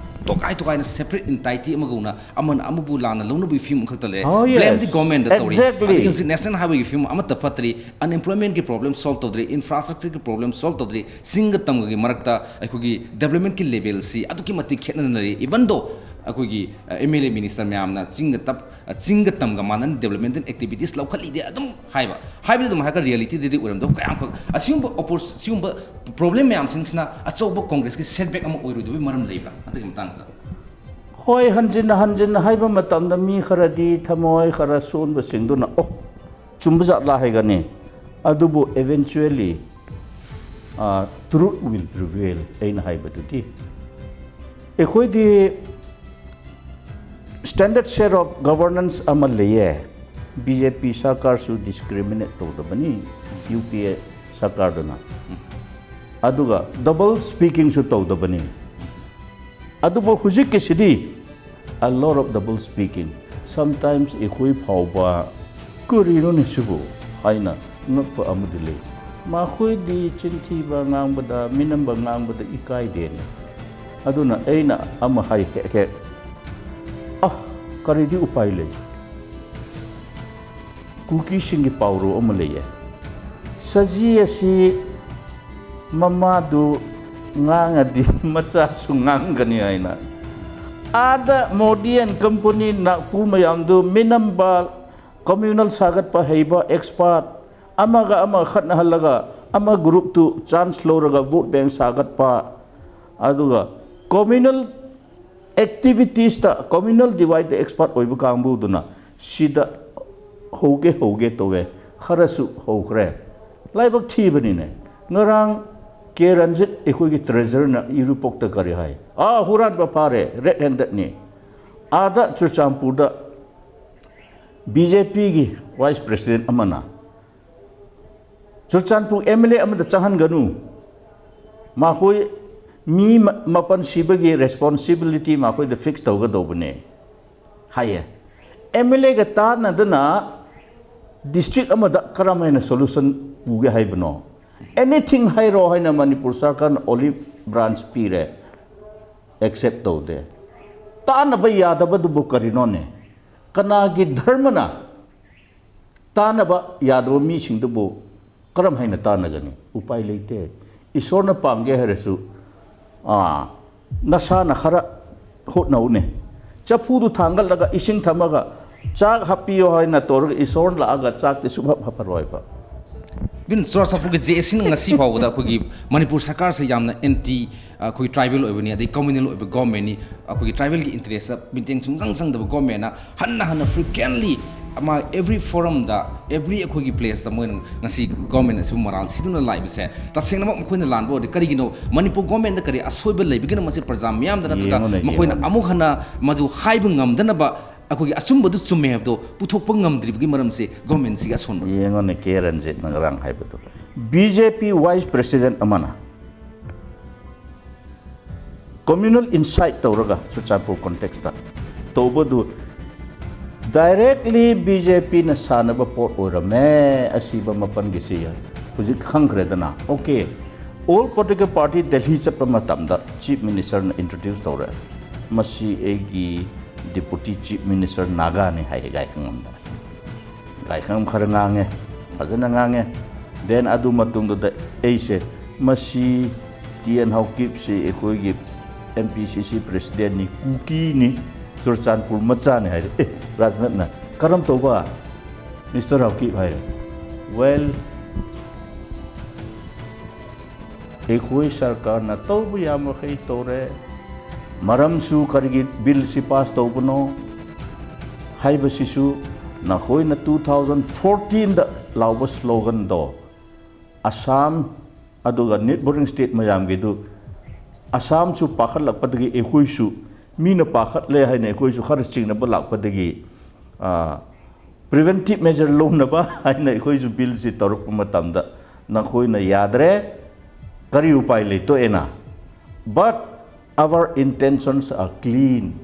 ꯇꯣꯈꯥꯏ ꯇꯣꯈꯥꯏꯅ ꯁꯦꯄꯔꯦꯠ ꯑꯦꯟꯇꯥꯏꯇꯤ ꯑꯃꯒꯨꯝꯅ ꯑꯃꯅ ꯑꯃꯕꯨ ꯂꯥꯟꯅ ꯂꯧꯅꯕꯒꯤ ꯐꯤꯕꯝ ꯈꯛꯇ ꯂꯩꯔꯦ꯫ Oh, yes. ꯕ꯭ꯂꯦꯝꯗꯤ ꯒꯣꯔꯃꯦꯟꯗ ꯇꯧꯔꯤ꯫ Exactly. ꯑꯗꯒꯤ ꯍꯧꯖꯤꯛ ꯅꯦꯁꯅꯦꯜ ꯍꯥꯏꯋꯦꯒꯤ ꯐꯤꯕꯝ ꯑꯃꯠꯇ ꯐꯠꯇ꯭ꯔꯤ, ꯑꯟꯑꯦꯝꯄ꯭ꯂꯣꯏꯃꯦꯟꯠꯀꯤ ꯄ꯭ꯔꯣꯕ꯭ꯂꯦꯝ ꯁꯣꯜꯕ ꯇꯧꯗ꯭ꯔꯤ, ꯏꯟꯐ꯭ꯔꯥꯁ꯭ꯇ꯭ꯔꯛꯆꯔꯒꯤ ꯄ꯭ꯔꯣꯕ꯭ꯂꯦꯝ ꯁꯣꯜꯕ ꯇꯧꯗ꯭ꯔꯤ, ꯆꯤꯡꯒ ꯇꯝꯒꯒꯤ ꯃꯔꯛꯇ ꯑꯩꯈꯣꯏꯒꯤ ꯗꯦꯕꯂꯞꯃꯦꯟꯠꯀꯤ ꯂꯦꯚꯦꯜꯁꯤ ꯑꯗꯨꯛꯀꯤ ꯃꯇꯤꯛ ꯈꯦꯠꯅꯅ ꯂꯩꯔꯤ꯫ Even though ꯑꯩꯈꯣꯏꯒꯤ ꯑꯦꯝ ꯑꯦꯜ ꯑꯦ ꯃꯤꯅꯤꯁꯇꯔ ꯃꯌꯥꯝꯅ ꯆꯤꯡꯒ ꯇꯞ ꯆꯤꯡꯒ ꯇꯝꯒ ꯃꯥꯟꯅꯅ ꯗꯦꯕꯂꯞꯃꯦꯟꯇꯦꯜ ꯑꯦꯛꯇꯤꯚꯤꯇꯤꯁ ꯂꯧꯈꯠꯂꯤꯗꯦ ꯑꯗꯨꯝ ꯍꯥꯏꯕ꯫ ꯍꯥꯏꯕꯗꯤ ꯑꯗꯨꯝ ꯍꯥꯏꯔꯒ ꯔꯤꯌꯦꯂꯤꯇꯤꯗꯗꯤ ꯑꯣꯏꯔꯝꯗꯕ ꯀꯌꯥꯝꯈꯛ ꯑꯁꯤꯒꯨꯝꯕ ꯑꯣꯄꯣꯔ ꯁꯤꯒꯨꯝꯕ ꯄ꯭ꯔꯣꯕ꯭ꯂꯦꯝ ꯃꯌꯥꯝꯁꯤꯡꯁꯤꯅ ꯑꯆꯧꯕ ꯀꯣꯡꯒ꯭ꯔꯦꯁꯀꯤ ꯁꯦꯠꯕꯦꯛ ꯑꯃ ꯑꯣꯏꯔꯣꯏꯗꯕꯒꯤ ꯃꯔꯝ ꯂꯩꯕ꯭ꯔꯥ ꯍꯟꯗꯛꯀꯤ ꯃꯇꯥꯡꯁꯤꯗ? ꯍꯣꯏ, ꯍꯟꯖꯤꯟꯅ ꯍꯟꯖꯤꯟꯅ ꯍꯥꯏꯕ ꯃꯇꯝꯗ ꯃꯤ ꯈꯔꯗꯤ ꯊꯃꯣꯏ ꯈꯔ ꯁꯣꯟꯕꯁꯤꯡꯗꯨꯅ, "ꯑꯣ, ꯆꯨꯝꯕ ꯖꯥꯠꯂꯥ?" ꯍꯥꯏꯒꯅꯤ꯫ ꯑꯗꯨꯕꯨ eventually, uh, truth will prevail ꯑꯩꯅ ꯍꯥꯏꯕꯗꯨꯗꯤ, ꯑꯩꯈꯣꯏꯗꯤ standard share of governance ꯑꯃ ꯂꯩꯌꯦ꯫ ꯕꯤ ꯖꯦ ꯄꯤ ꯁꯔꯀꯥꯔꯁꯨ ꯗꯤꯁꯀ꯭ꯔꯤꯃꯤꯅꯦꯠ ꯇꯧꯗꯕꯅꯤ, ꯌꯨ ꯄꯤ ꯑꯦ ꯁꯔꯀꯥꯔꯗꯨꯅ꯫ ꯑꯗꯨꯒ ꯗꯕꯜ ꯁ꯭ꯄꯤꯀꯤꯡꯁꯨ ꯇꯧꯗꯕꯅꯤ꯫ ꯑꯗꯨꯕꯨ ꯍꯧꯖꯤꯛꯀꯤꯁꯤꯗꯤ a lot of double speaking, sometimes ꯑꯩꯈꯣꯏ ꯐꯥꯎꯕ "ꯀꯔꯤꯅꯣꯅꯦ ꯁꯤꯕꯨ?" ꯍꯥꯏꯅ ꯉꯛꯄ ꯑꯃꯗꯤ ꯂꯩ꯫ ꯃꯈꯣꯏꯗꯤ ꯆꯤꯟꯊꯤꯕ ꯉꯥꯡꯕꯗ, ꯃꯤꯅꯝꯕ ꯉꯥꯡꯕꯗ ꯏꯀꯥꯏꯗꯦꯅꯦ꯫ ꯑꯗꯨꯅ ꯑꯩꯅ ꯑꯃ ꯍꯥꯏ ꯍꯦꯛ ꯍꯦꯛ, "ꯑ, ꯀꯔꯤꯗꯤ ꯎꯄꯥꯏ ꯂꯩ?" ꯀꯨꯀꯤꯁꯤꯡꯒꯤ ꯄꯥꯎꯔꯧ ꯑꯃ ꯂꯩꯌꯦ, "ꯁꯖꯤ ꯑꯁꯤ ꯃꯃꯥꯗꯨ ꯉꯥꯡꯉꯗꯤ ꯃꯆꯥꯁꯨ ꯉꯥꯡꯒꯅꯤ" ꯍꯥꯏꯅ꯫ ꯑꯥꯗ ꯃꯣꯗꯤ ꯑꯦꯟ ꯀꯝꯄꯅꯤ ꯅꯥꯒꯄꯨꯔ ꯃꯌꯥꯝꯗꯨ ꯃꯤꯅꯝꯕ, ꯀꯝꯃ꯭ꯌꯨꯅꯦꯜ ꯁꯥꯒꯠꯄ ꯍꯩꯕ ꯑꯦꯛꯁꯄꯥꯔꯠ, ꯑꯃꯒ ꯑꯃ ꯈꯠꯅꯍꯜꯂꯒ ꯑꯃ ꯒ꯭ꯔꯨꯞꯇꯨ ꯆꯥꯟꯁ ꯂꯧꯔꯒ ꯚꯣꯠ ꯕꯦꯡ ꯁꯥꯒꯠꯄ, ꯑꯗꯨꯒ ꯀꯝꯃ꯭ꯌꯨꯅꯦꯜ ꯑꯦꯛꯇꯤꯚꯤꯇꯤꯁꯇ, ꯀꯝꯃ꯭ꯌꯨꯅꯦꯜ ꯗꯤꯚꯥꯏꯠꯇ ꯑꯦꯛꯁꯄꯥꯔꯠ ꯑꯣꯏꯕ ꯀꯥꯡꯕꯨꯗꯨꯅ ꯁꯤꯗ ꯍꯧꯒꯦ ꯍꯧꯒꯦ ꯇꯧꯋꯦ, ꯈꯔꯁꯨ ꯍꯧꯈ꯭ꯔꯦ꯫ ꯂꯥꯏꯕꯛ ꯊꯤꯕꯅꯤꯅꯦ꯫ ꯉꯔꯥꯡ ꯀꯦ ꯔꯟꯖꯤꯠ, ꯑꯩꯈꯣꯏꯒꯤ ꯇ꯭ꯔꯦꯖꯔꯅ ꯏꯔꯨꯄꯣꯛꯇ ꯀꯔꯤ ꯍꯥꯏ? "ꯑꯥ, ꯍꯨꯔꯥꯟꯕ ꯐꯥꯔꯦ, ꯔꯦꯗ ꯍꯦꯟꯗꯦꯗꯅꯤ"꯫ ꯑꯥꯗ ꯆꯨꯔꯆꯥꯟꯄꯨꯔꯗ ꯕꯤ ꯖꯦ ꯄꯤꯒꯤ ꯚꯥꯏꯁ ꯄ꯭ꯔꯦꯁꯤꯗꯦꯟꯠ ꯑꯃꯅ, "ꯆꯨꯔꯆꯥꯟꯄꯨꯔ ꯑꯦꯝ ꯑꯦꯜ ꯑꯦ ꯑꯃꯗ ꯆꯪꯍꯟꯒꯅꯨ, ꯃꯈꯣꯏ ꯃꯤ ꯃ-, ꯃꯥꯄꯟ ꯁꯤꯕꯒꯤ ꯔꯦꯁꯄꯣꯟꯁꯤꯕꯤꯂꯤꯇꯤ ꯃꯈꯣꯏꯗ ꯐꯤꯛꯁ ꯇꯧꯒꯗꯧꯕꯅꯦ" ꯍꯥꯏꯌꯦ꯫ ꯑꯦꯝ ꯑꯦꯜ ꯑꯦꯒ ꯇꯥꯟꯅꯗꯅ ꯗꯤꯁꯇ꯭ꯔꯤꯛ ꯑꯃꯗ ꯀꯔꯝ ꯍꯥꯏꯅ ꯁꯣꯂꯨꯁꯟ ꯄꯨꯒꯦ ꯍꯥꯏꯕꯅꯣ? ꯑꯦꯅꯤꯊꯤꯡ ꯍꯥꯏꯔꯣ ꯍꯥꯏꯅ ꯃꯅꯤꯄꯨꯔ ꯁꯔꯀꯥꯔꯅ ꯑꯣꯂꯤꯚ ꯕ꯭ꯔꯥꯟꯁ ꯄꯤꯔꯦ, ꯑꯦꯛꯁꯦꯞ ꯇꯧꯗꯦ꯫ ꯇꯥꯟꯅꯕ ꯌꯥꯗꯕꯗꯨꯕꯨ ꯀꯔꯤꯅꯣꯅꯦ? ꯀꯅꯥꯒꯤ ꯙꯔꯃꯅ ꯇꯥꯟꯅꯕ ꯌꯥꯗꯕ ꯃꯤꯁꯤꯡꯗꯨꯕꯨ ꯀꯔꯝ ꯍꯥꯏꯅ ꯇꯥꯟꯅꯒꯅꯤ? ꯎꯄꯥꯏ ꯂꯩꯇꯦ꯫ ꯏꯁꯣꯔꯅ ꯄꯥꯡꯒꯦ ꯍꯥꯏꯔꯁꯨ, ꯑꯥ, ꯅꯁꯥꯅ ꯈꯔ ꯍꯣꯠꯅꯧꯅꯦ꯫ ꯆꯐꯨꯗꯨ ꯊꯥꯡꯒꯠꯂꯒ ꯏꯁꯤꯡ ꯊꯝꯃꯒ ꯆꯥꯛ ꯍꯥꯞꯄꯤꯌꯣ ꯍꯥꯏꯅ ꯇꯧꯔꯒ ꯏꯁꯣꯔ ꯂꯥꯛꯑꯒ ꯆꯥꯛꯇꯤ ꯁꯨꯡꯍꯥꯞ ꯍꯥꯞꯄꯔꯣꯏꯕ꯫ ꯕꯤꯟ, ꯆꯨꯔꯥꯆꯥꯟꯄꯨꯔꯒꯤ ꯖꯦ ꯑꯦ ꯁꯤꯅ ꯉꯁꯤ ꯐꯥꯎꯕꯗ ꯑꯩꯈꯣꯏꯒꯤ ꯃꯅꯤꯄꯨꯔ ꯁꯔꯀꯥꯔꯁꯦ ꯌꯥꯝꯅ ꯑꯦꯟꯇꯤ, ꯑꯩꯈꯣꯏ ꯇ꯭ꯔꯥꯏꯕꯦꯜ ꯑꯣꯏꯕꯅꯤ, ꯑꯗꯩ ꯀꯝꯃ꯭ꯌꯨꯅꯦꯜ ꯑꯣꯏꯕ ꯒꯣꯔꯃꯦꯟꯅꯤ, ꯑꯩꯈꯣꯏꯒꯤ ꯇ꯭ꯔꯥꯏꯕꯦꯜꯒꯤ ꯏꯟꯇꯔꯦꯁꯇ ꯃꯤꯠꯌꯦꯡ ꯁꯨꯡꯆꯪ ꯆꯪꯗꯕ ꯒꯣꯔꯃꯦꯟꯅ ꯍꯟꯅ ꯍꯟꯅ ꯐ꯭ꯔꯤꯀ꯭ꯋꯦꯟꯂꯤ ꯃꯥ ꯑꯦꯕ꯭ꯔꯤ ꯐꯣꯔꯝꯗ, ꯑꯦꯕ꯭ꯔꯤ ꯑꯩꯈꯣꯏꯒꯤ ꯄ꯭ꯂꯦꯁꯇ ꯃꯣꯏꯅ ꯉꯁꯤ ꯒꯣꯔꯃꯦꯟ ꯑꯁꯤꯕꯨ ꯃꯔꯥꯜ ꯁꯤꯗꯨꯅ ꯂꯥꯛꯏꯕꯁꯦ ꯇꯁꯦꯡꯅꯃꯛ ꯃꯈꯣꯏꯅ ꯂꯥꯟꯕ ꯑꯣꯏꯔꯗꯤ ꯀꯔꯤꯒꯤꯅꯣ? ꯃꯅꯤꯄꯨꯔ ꯒꯣꯔꯃꯦꯟꯗ ꯀꯔꯤ ꯑꯁꯣꯏꯕ ꯂꯩꯕꯒꯤꯅꯣ ꯃꯁꯤ ꯄ꯭ꯔꯖꯥ ꯃꯤꯌꯥꯝꯗ ꯅꯠꯇ꯭ꯔꯒ ꯌꯦꯡꯉꯨꯅꯦ, ꯃꯈꯣꯏꯅ ꯌꯦꯡꯉꯨꯅꯦ꯫ ꯑꯃꯨꯛ ꯍꯟꯅ ꯃꯗꯨ ꯍꯥꯏꯕ ꯉꯝꯗꯅꯕ ꯑꯩꯈꯣꯏꯒꯤ ꯑꯆꯨꯝꯕꯗꯨ ꯆꯨꯝꯃꯦ ꯍꯥꯏꯕꯗꯣ ꯄꯨꯊꯣꯛꯄ ꯉꯝꯗ꯭ꯔꯤꯕꯒꯤ ꯃꯔꯝꯁꯤ ꯒꯣꯔꯃꯦꯟꯁꯤꯒꯤ ꯑꯁꯣꯟꯕ꯫ ꯌꯦꯡꯉꯣꯅꯦ, ꯀꯦ ꯔꯟꯖꯤꯠꯅ ꯉꯔꯥꯡ ꯍꯥꯏꯕꯗꯣ, ꯕꯤ ꯖꯦ ꯄꯤ ꯋꯥꯏꯁ ꯄ꯭ꯔꯦꯁꯤꯗꯦꯟꯠ ꯑꯃꯅ ꯀꯝꯃ꯭ꯌꯨꯅꯦꯜ ꯏꯟꯁꯥꯏꯠ ꯇꯧꯔꯒ ꯆꯨꯔꯆꯥꯟꯄꯨꯔ ꯀꯣꯟꯇꯦꯛꯁꯇ ꯇꯧꯕꯗꯨ ꯗꯥꯏꯔꯦꯛꯂꯤ ꯕꯤ ꯖꯦ ꯄꯤꯅ ꯁꯥꯟꯅꯕ ꯄꯣꯠ ꯑꯣꯏꯔꯝꯃꯦ꯫ ꯑꯁꯤꯕ ꯃꯄꯟꯒꯤꯁꯤ ꯍꯧꯖꯤꯛ ꯈꯪꯈ꯭ꯔꯦꯗꯅ꯫ Okay, all political party Delhi ꯆꯠꯄ ꯃꯇꯝꯗ ꯆꯤꯐ ꯃꯤꯅꯤꯁꯇꯔꯅ ꯏꯟꯇ꯭ꯔꯣꯗ꯭ꯌꯨꯁ ꯇꯧꯔꯦ, "ꯃꯁꯤ ꯑꯩꯒꯤ ꯗꯤꯄꯨꯇꯤ ꯆꯤꯐ ꯃꯤꯅꯤꯁꯇꯔ ꯅꯥꯒꯥꯅꯤ" ꯍꯥꯏ ꯒꯥꯏꯈꯪꯉꯝꯗ꯫ ꯒꯥꯏꯈꯪꯉꯝ ꯈꯔ ꯉꯥꯡꯉꯦ, ꯐꯖꯅ ꯉꯥꯡꯉꯦ꯫ ꯗꯦꯟ ꯑꯗꯨ ꯃꯇꯨꯡꯗꯨꯗ ꯑꯩꯁꯦ, "ꯃꯁꯤ ꯇꯤ ꯑꯦꯟ ꯍꯥꯎꯀꯤꯞꯁꯤ ꯑꯩꯈꯣꯏꯒꯤ ꯑꯦꯝ ꯄꯤ ꯁꯤ ꯁꯤ ꯄ꯭ꯔꯦꯁꯤꯗꯦꯟꯠꯅꯤ, ꯀꯨꯀꯤꯅꯤ, ꯆꯨꯔꯆꯥꯟꯄꯨꯔ ꯃꯆꯥꯅꯤ" ꯍꯥꯏꯔꯦ꯫ "ꯑꯦ, ꯔꯥꯖꯅꯥꯊꯅ ꯀꯔꯝ ꯇꯧꯕ, ꯃꯤꯁꯇꯔ ꯍꯥꯎꯀꯤꯞ?" ꯍꯥꯏꯔꯦ꯫ "ꯋꯦꯜ, ꯑꯩꯈꯣꯏ ꯁꯔꯀꯥꯔꯅ ꯇꯧꯕ ꯌꯥꯕ ꯃꯈꯩ ꯇꯧꯔꯦ꯫ ꯃꯔꯝꯁꯨ ꯀꯔꯤꯒꯤ ꯕꯤꯜꯁꯤ ꯄꯥꯁ ꯇꯧꯕꯅꯣ ꯍꯥꯏꯕꯁꯤꯁꯨ ꯅꯈꯣꯏꯅ ꯇꯨ ꯊꯥꯎꯖꯟ ꯐꯣꯔꯇꯤꯟꯗ ꯂꯥꯎꯕ ꯁ꯭ꯂꯣꯒꯟꯗꯣ, ꯑꯁꯥꯝ ꯑꯗꯨꯒ ꯅꯦꯠꯕꯣꯔꯤꯡ ꯁ꯭ꯇꯦꯠ ꯃꯌꯥꯝꯒꯤꯗꯨ, ꯑꯁꯥꯝꯁꯨ ꯄꯥꯈꯠꯂꯛꯄꯗꯒꯤ ꯑꯩꯈꯣꯏꯁꯨ, ꯃꯤꯅ ꯄꯥꯈꯠꯂꯦ ꯍꯥꯏꯅ ꯑꯩꯈꯣꯏꯁꯨ ꯈꯔ ꯆꯤꯡꯅꯕ ꯂꯥꯛꯄꯗꯒꯤ, ꯑ, ꯄ꯭ꯔꯤꯚꯦꯟꯇꯤꯚ ꯃꯦꯖꯔ ꯂꯧꯅꯕ ꯍꯥꯏꯅ ꯑꯩꯈꯣꯏꯁꯨ ꯕꯤꯜꯁꯤ ꯇꯧꯔꯛꯄ ꯃꯇꯝꯗ ꯅꯈꯣꯏꯅ ꯌꯥꯗ꯭ꯔꯦ, ꯀꯔꯤ ꯎꯄꯥꯏ ꯂꯩ, ꯇꯣꯛꯑꯦꯅ꯫ But our intentions are clean.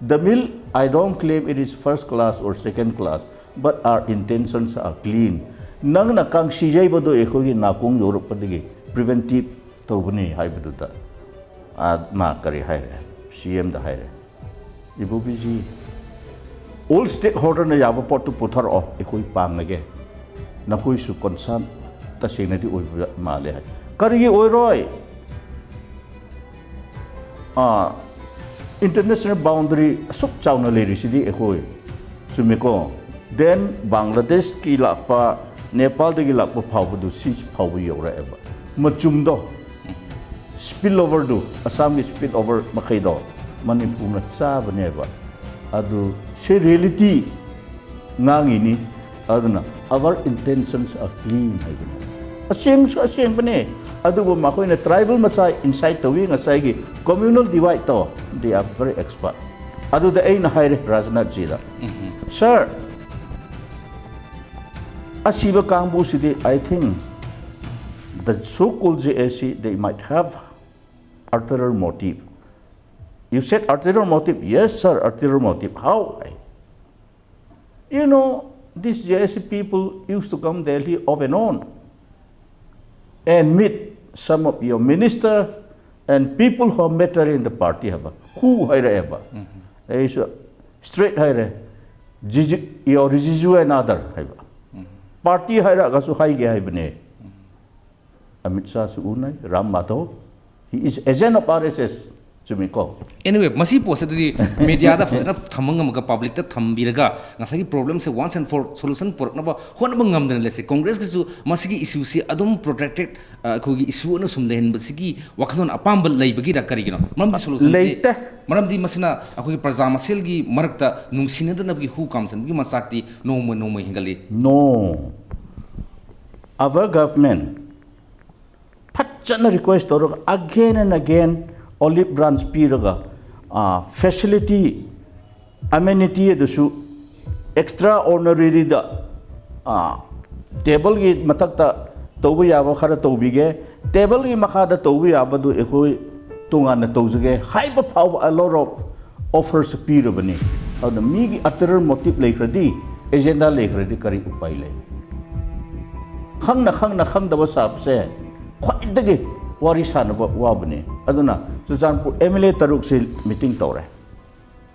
The bill, I don't claim it is first class or second class, but our intentions are clean. ꯅꯪꯅ ꯀꯥꯡꯁꯤ ꯌꯩꯕꯗꯣ ꯑꯩꯈꯣꯏꯒꯤ ꯅꯥꯀꯣꯡ ꯌꯧꯔꯛꯄꯗꯒꯤ ꯄ꯭ꯔꯤꯚꯦꯟꯇꯤꯚ ꯇꯧꯕꯅꯤ ꯍꯥꯏꯕꯗꯨꯗ, ꯑ, ꯃꯥ ꯀꯔꯤ ꯍꯥꯏꯔꯦ? ꯁꯤ ꯑꯦꯝꯗ ꯍꯥꯏꯔꯦ, "ꯏꯕꯣꯕꯤꯖꯤ, ꯑꯣꯜ ꯁ꯭ꯇꯦꯛ ꯍꯣꯜꯗꯔꯅ ꯌꯥꯕ ꯄꯣꯠꯇꯨ ꯄꯨꯊꯔꯛꯑꯣ, ꯑꯩꯈꯣꯏ ꯄꯥꯡꯂꯒꯦ꯫ ꯅꯈꯣꯏꯁꯨ ꯀꯣꯟꯁꯔꯟ ꯇꯁꯦꯡꯅꯗꯤ ꯑꯣꯏꯕ ꯃꯥꯜꯂꯦ" ꯍꯥꯏ꯫ "ꯀꯔꯤꯒꯤ ꯑꯣꯏꯔꯣꯏ? ꯑꯥ, International boundary ꯑꯁꯨꯛ ꯆꯥꯎꯅ ꯂꯩꯔꯤꯁꯤꯗꯤ ꯑꯩꯈꯣꯏ, ꯆꯨꯝꯃꯤꯀꯣ? Then ꯕꯪꯒ꯭ꯂꯥꯗꯦꯁꯀꯤ ꯂꯥꯛꯄ, ꯅꯦꯄꯥꯜꯗꯒꯤ ꯂꯥꯛꯄ ꯐꯥꯎꯕꯗꯨ ꯁꯤ ꯐꯥꯎꯕ ꯌꯧꯔꯛꯑꯦꯕ꯫ ꯃꯆꯨꯝꯗꯣ, spill overꯗꯨ, ꯑꯁꯥꯝꯒꯤ spill over ꯃꯈꯩꯗꯣ ꯃꯅꯤꯄꯨꯔꯅ ꯆꯥꯕꯅꯦꯕ꯫ ꯑꯗꯨ ꯁꯤ reality ꯉꯥꯡꯉꯤꯅꯤ꯫ ꯑꯗꯨꯅ our intentions are clean ꯍꯥꯏꯕꯅꯤ꯫ ꯑꯁꯦꯡꯁꯨ ꯑꯁꯦꯡꯕꯅꯦ꯫ ꯑꯗꯨꯕꯨ ꯃꯈꯣꯏꯅ tribal ꯃꯆꯥ incite ꯇꯧꯏ, ꯉꯁꯥꯏꯒꯤ communal divide to, they are very expert꯫ ꯑꯗꯨꯗ ꯑꯩꯅ ꯍꯥꯏꯔꯦ ꯔꯥꯖꯅꯥꯊꯖꯤꯗ, "Sir, ꯑꯁꯤꯕ ꯀꯥꯡꯕꯨꯁꯤꯗꯤ, I think the so-called J A C, they might have ulterior motive." "You said ulterior motive?" "Yes, sir, ulterior motive." "How?" I, "You know, these J A C people used to come Delhi off and on and meet some of your minister and people who are matter in the party." ꯍꯥꯏꯕ꯫ "Who?" ꯍꯥꯏꯔꯛꯑꯦꯕ꯫ ꯑꯩꯁꯨ straight ꯍꯥꯏꯔꯦ, "Riji-, your Rijiju and other" ꯍꯥꯏꯕ꯫ "Party ꯍꯥꯏꯔꯛꯑꯒꯁꯨ ꯍꯥꯏꯒꯦ ꯍꯥꯏꯕꯅꯦ꯫ Amit ꯁꯥꯍꯁꯨ ꯎꯅꯩ, Ram Madhab, he is agent of R S S꯫ ꯆꯨꯝꯃꯤꯀꯣ? Anyway, ꯃꯁꯤ ꯄꯣꯠꯁꯦ ꯑꯗꯨꯗꯤ mediaꯗ ꯐꯖꯅ ꯊꯝꯕ ꯉꯝꯃꯒ, publicꯇ ꯊꯝꯕꯤꯔꯒ, ꯉꯁꯥꯏꯒꯤ problemꯁꯦ once and for solution ꯄꯨꯔꯛꯅꯕ ꯍꯣꯠꯅꯕ ꯉꯝꯗꯅ ꯂꯩꯁꯦ꯫ Congressꯀꯤꯁꯨ ꯃꯁꯤꯒꯤ issueꯁꯤ ꯑꯗꯨꯝ protracted, ꯑ, ꯑꯩꯈꯣꯏꯒꯤ issue ꯑꯣꯏꯅ ꯁꯨꯝ ꯂꯩꯍꯟꯕꯁꯤꯒꯤ ꯋꯥꯈꯜꯂꯣꯟ ꯑꯄꯥꯝꯕ ꯂꯩꯕꯒꯤꯔ ꯀꯔꯤꯒꯤꯅꯣ? ꯃꯔꯝꯗꯤ solutionꯁꯤ ꯂꯩꯇꯦ꯫ ꯃꯔꯝꯗꯤ ꯃꯁꯤꯅ ꯑꯩꯈꯣꯏꯒꯤ ꯄ꯭ꯔꯖꯥ ꯃꯁꯦꯜꯒꯤ ꯃꯔꯛꯇ ꯅꯨꯡꯁꯤꯅꯗꯅꯕꯒꯤ ꯍꯨ ꯀꯥꯝꯁꯤꯟꯕꯒꯤ ꯃꯆꯥꯛꯇꯤ ꯅꯣꯡꯃ ꯅꯣꯡꯃ ꯍꯦꯟꯒꯠꯂꯤ꯫ No. Our government ꯐꯖꯅ request ꯇꯧꯔꯒ, again and again olive branch ꯄꯤꯔꯒ, ꯑꯥ, facility, amenity ꯑꯗꯨꯁꯨ extraordinaryꯗ, ꯑꯥ, tableꯒꯤ ꯃꯊꯛꯇ ꯇꯧꯕ ꯌꯥꯕ ꯈꯔ ꯇꯧꯕꯤꯒꯦ, tableꯒꯤ ꯃꯈꯥꯗ ꯇꯧꯕ ꯌꯥꯕꯗꯨ ꯑꯩꯈꯣꯏ ꯇꯣꯉꯥꯟꯅ ꯇꯧꯖꯒꯦ ꯍꯥꯏꯕ ꯐꯥꯎꯕ a lot of offers ꯄꯤꯔꯕꯅꯤ꯫ ꯑꯗꯨꯅ ꯃꯤꯒꯤ ulterior motive ꯂꯩꯈ꯭ꯔꯗꯤ, agenda ꯂꯩꯈ꯭ꯔꯗꯤ ꯀꯔꯤ ꯎꯄꯥꯏ ꯂꯩ? ꯈꯪꯅ ꯈꯪꯅ ꯈꯪꯗꯕ ꯁꯥꯕꯁꯦ ꯈ꯭ꯋꯥꯏꯗꯒꯤ ꯋꯥꯔꯤ ꯁꯥꯟꯅꯕ ꯋꯥꯕꯅꯤ꯫ ꯑꯗꯨꯅ Churachandpur M L A ꯇꯔꯨꯛꯁꯤ meeting ꯇꯧꯔꯦ꯫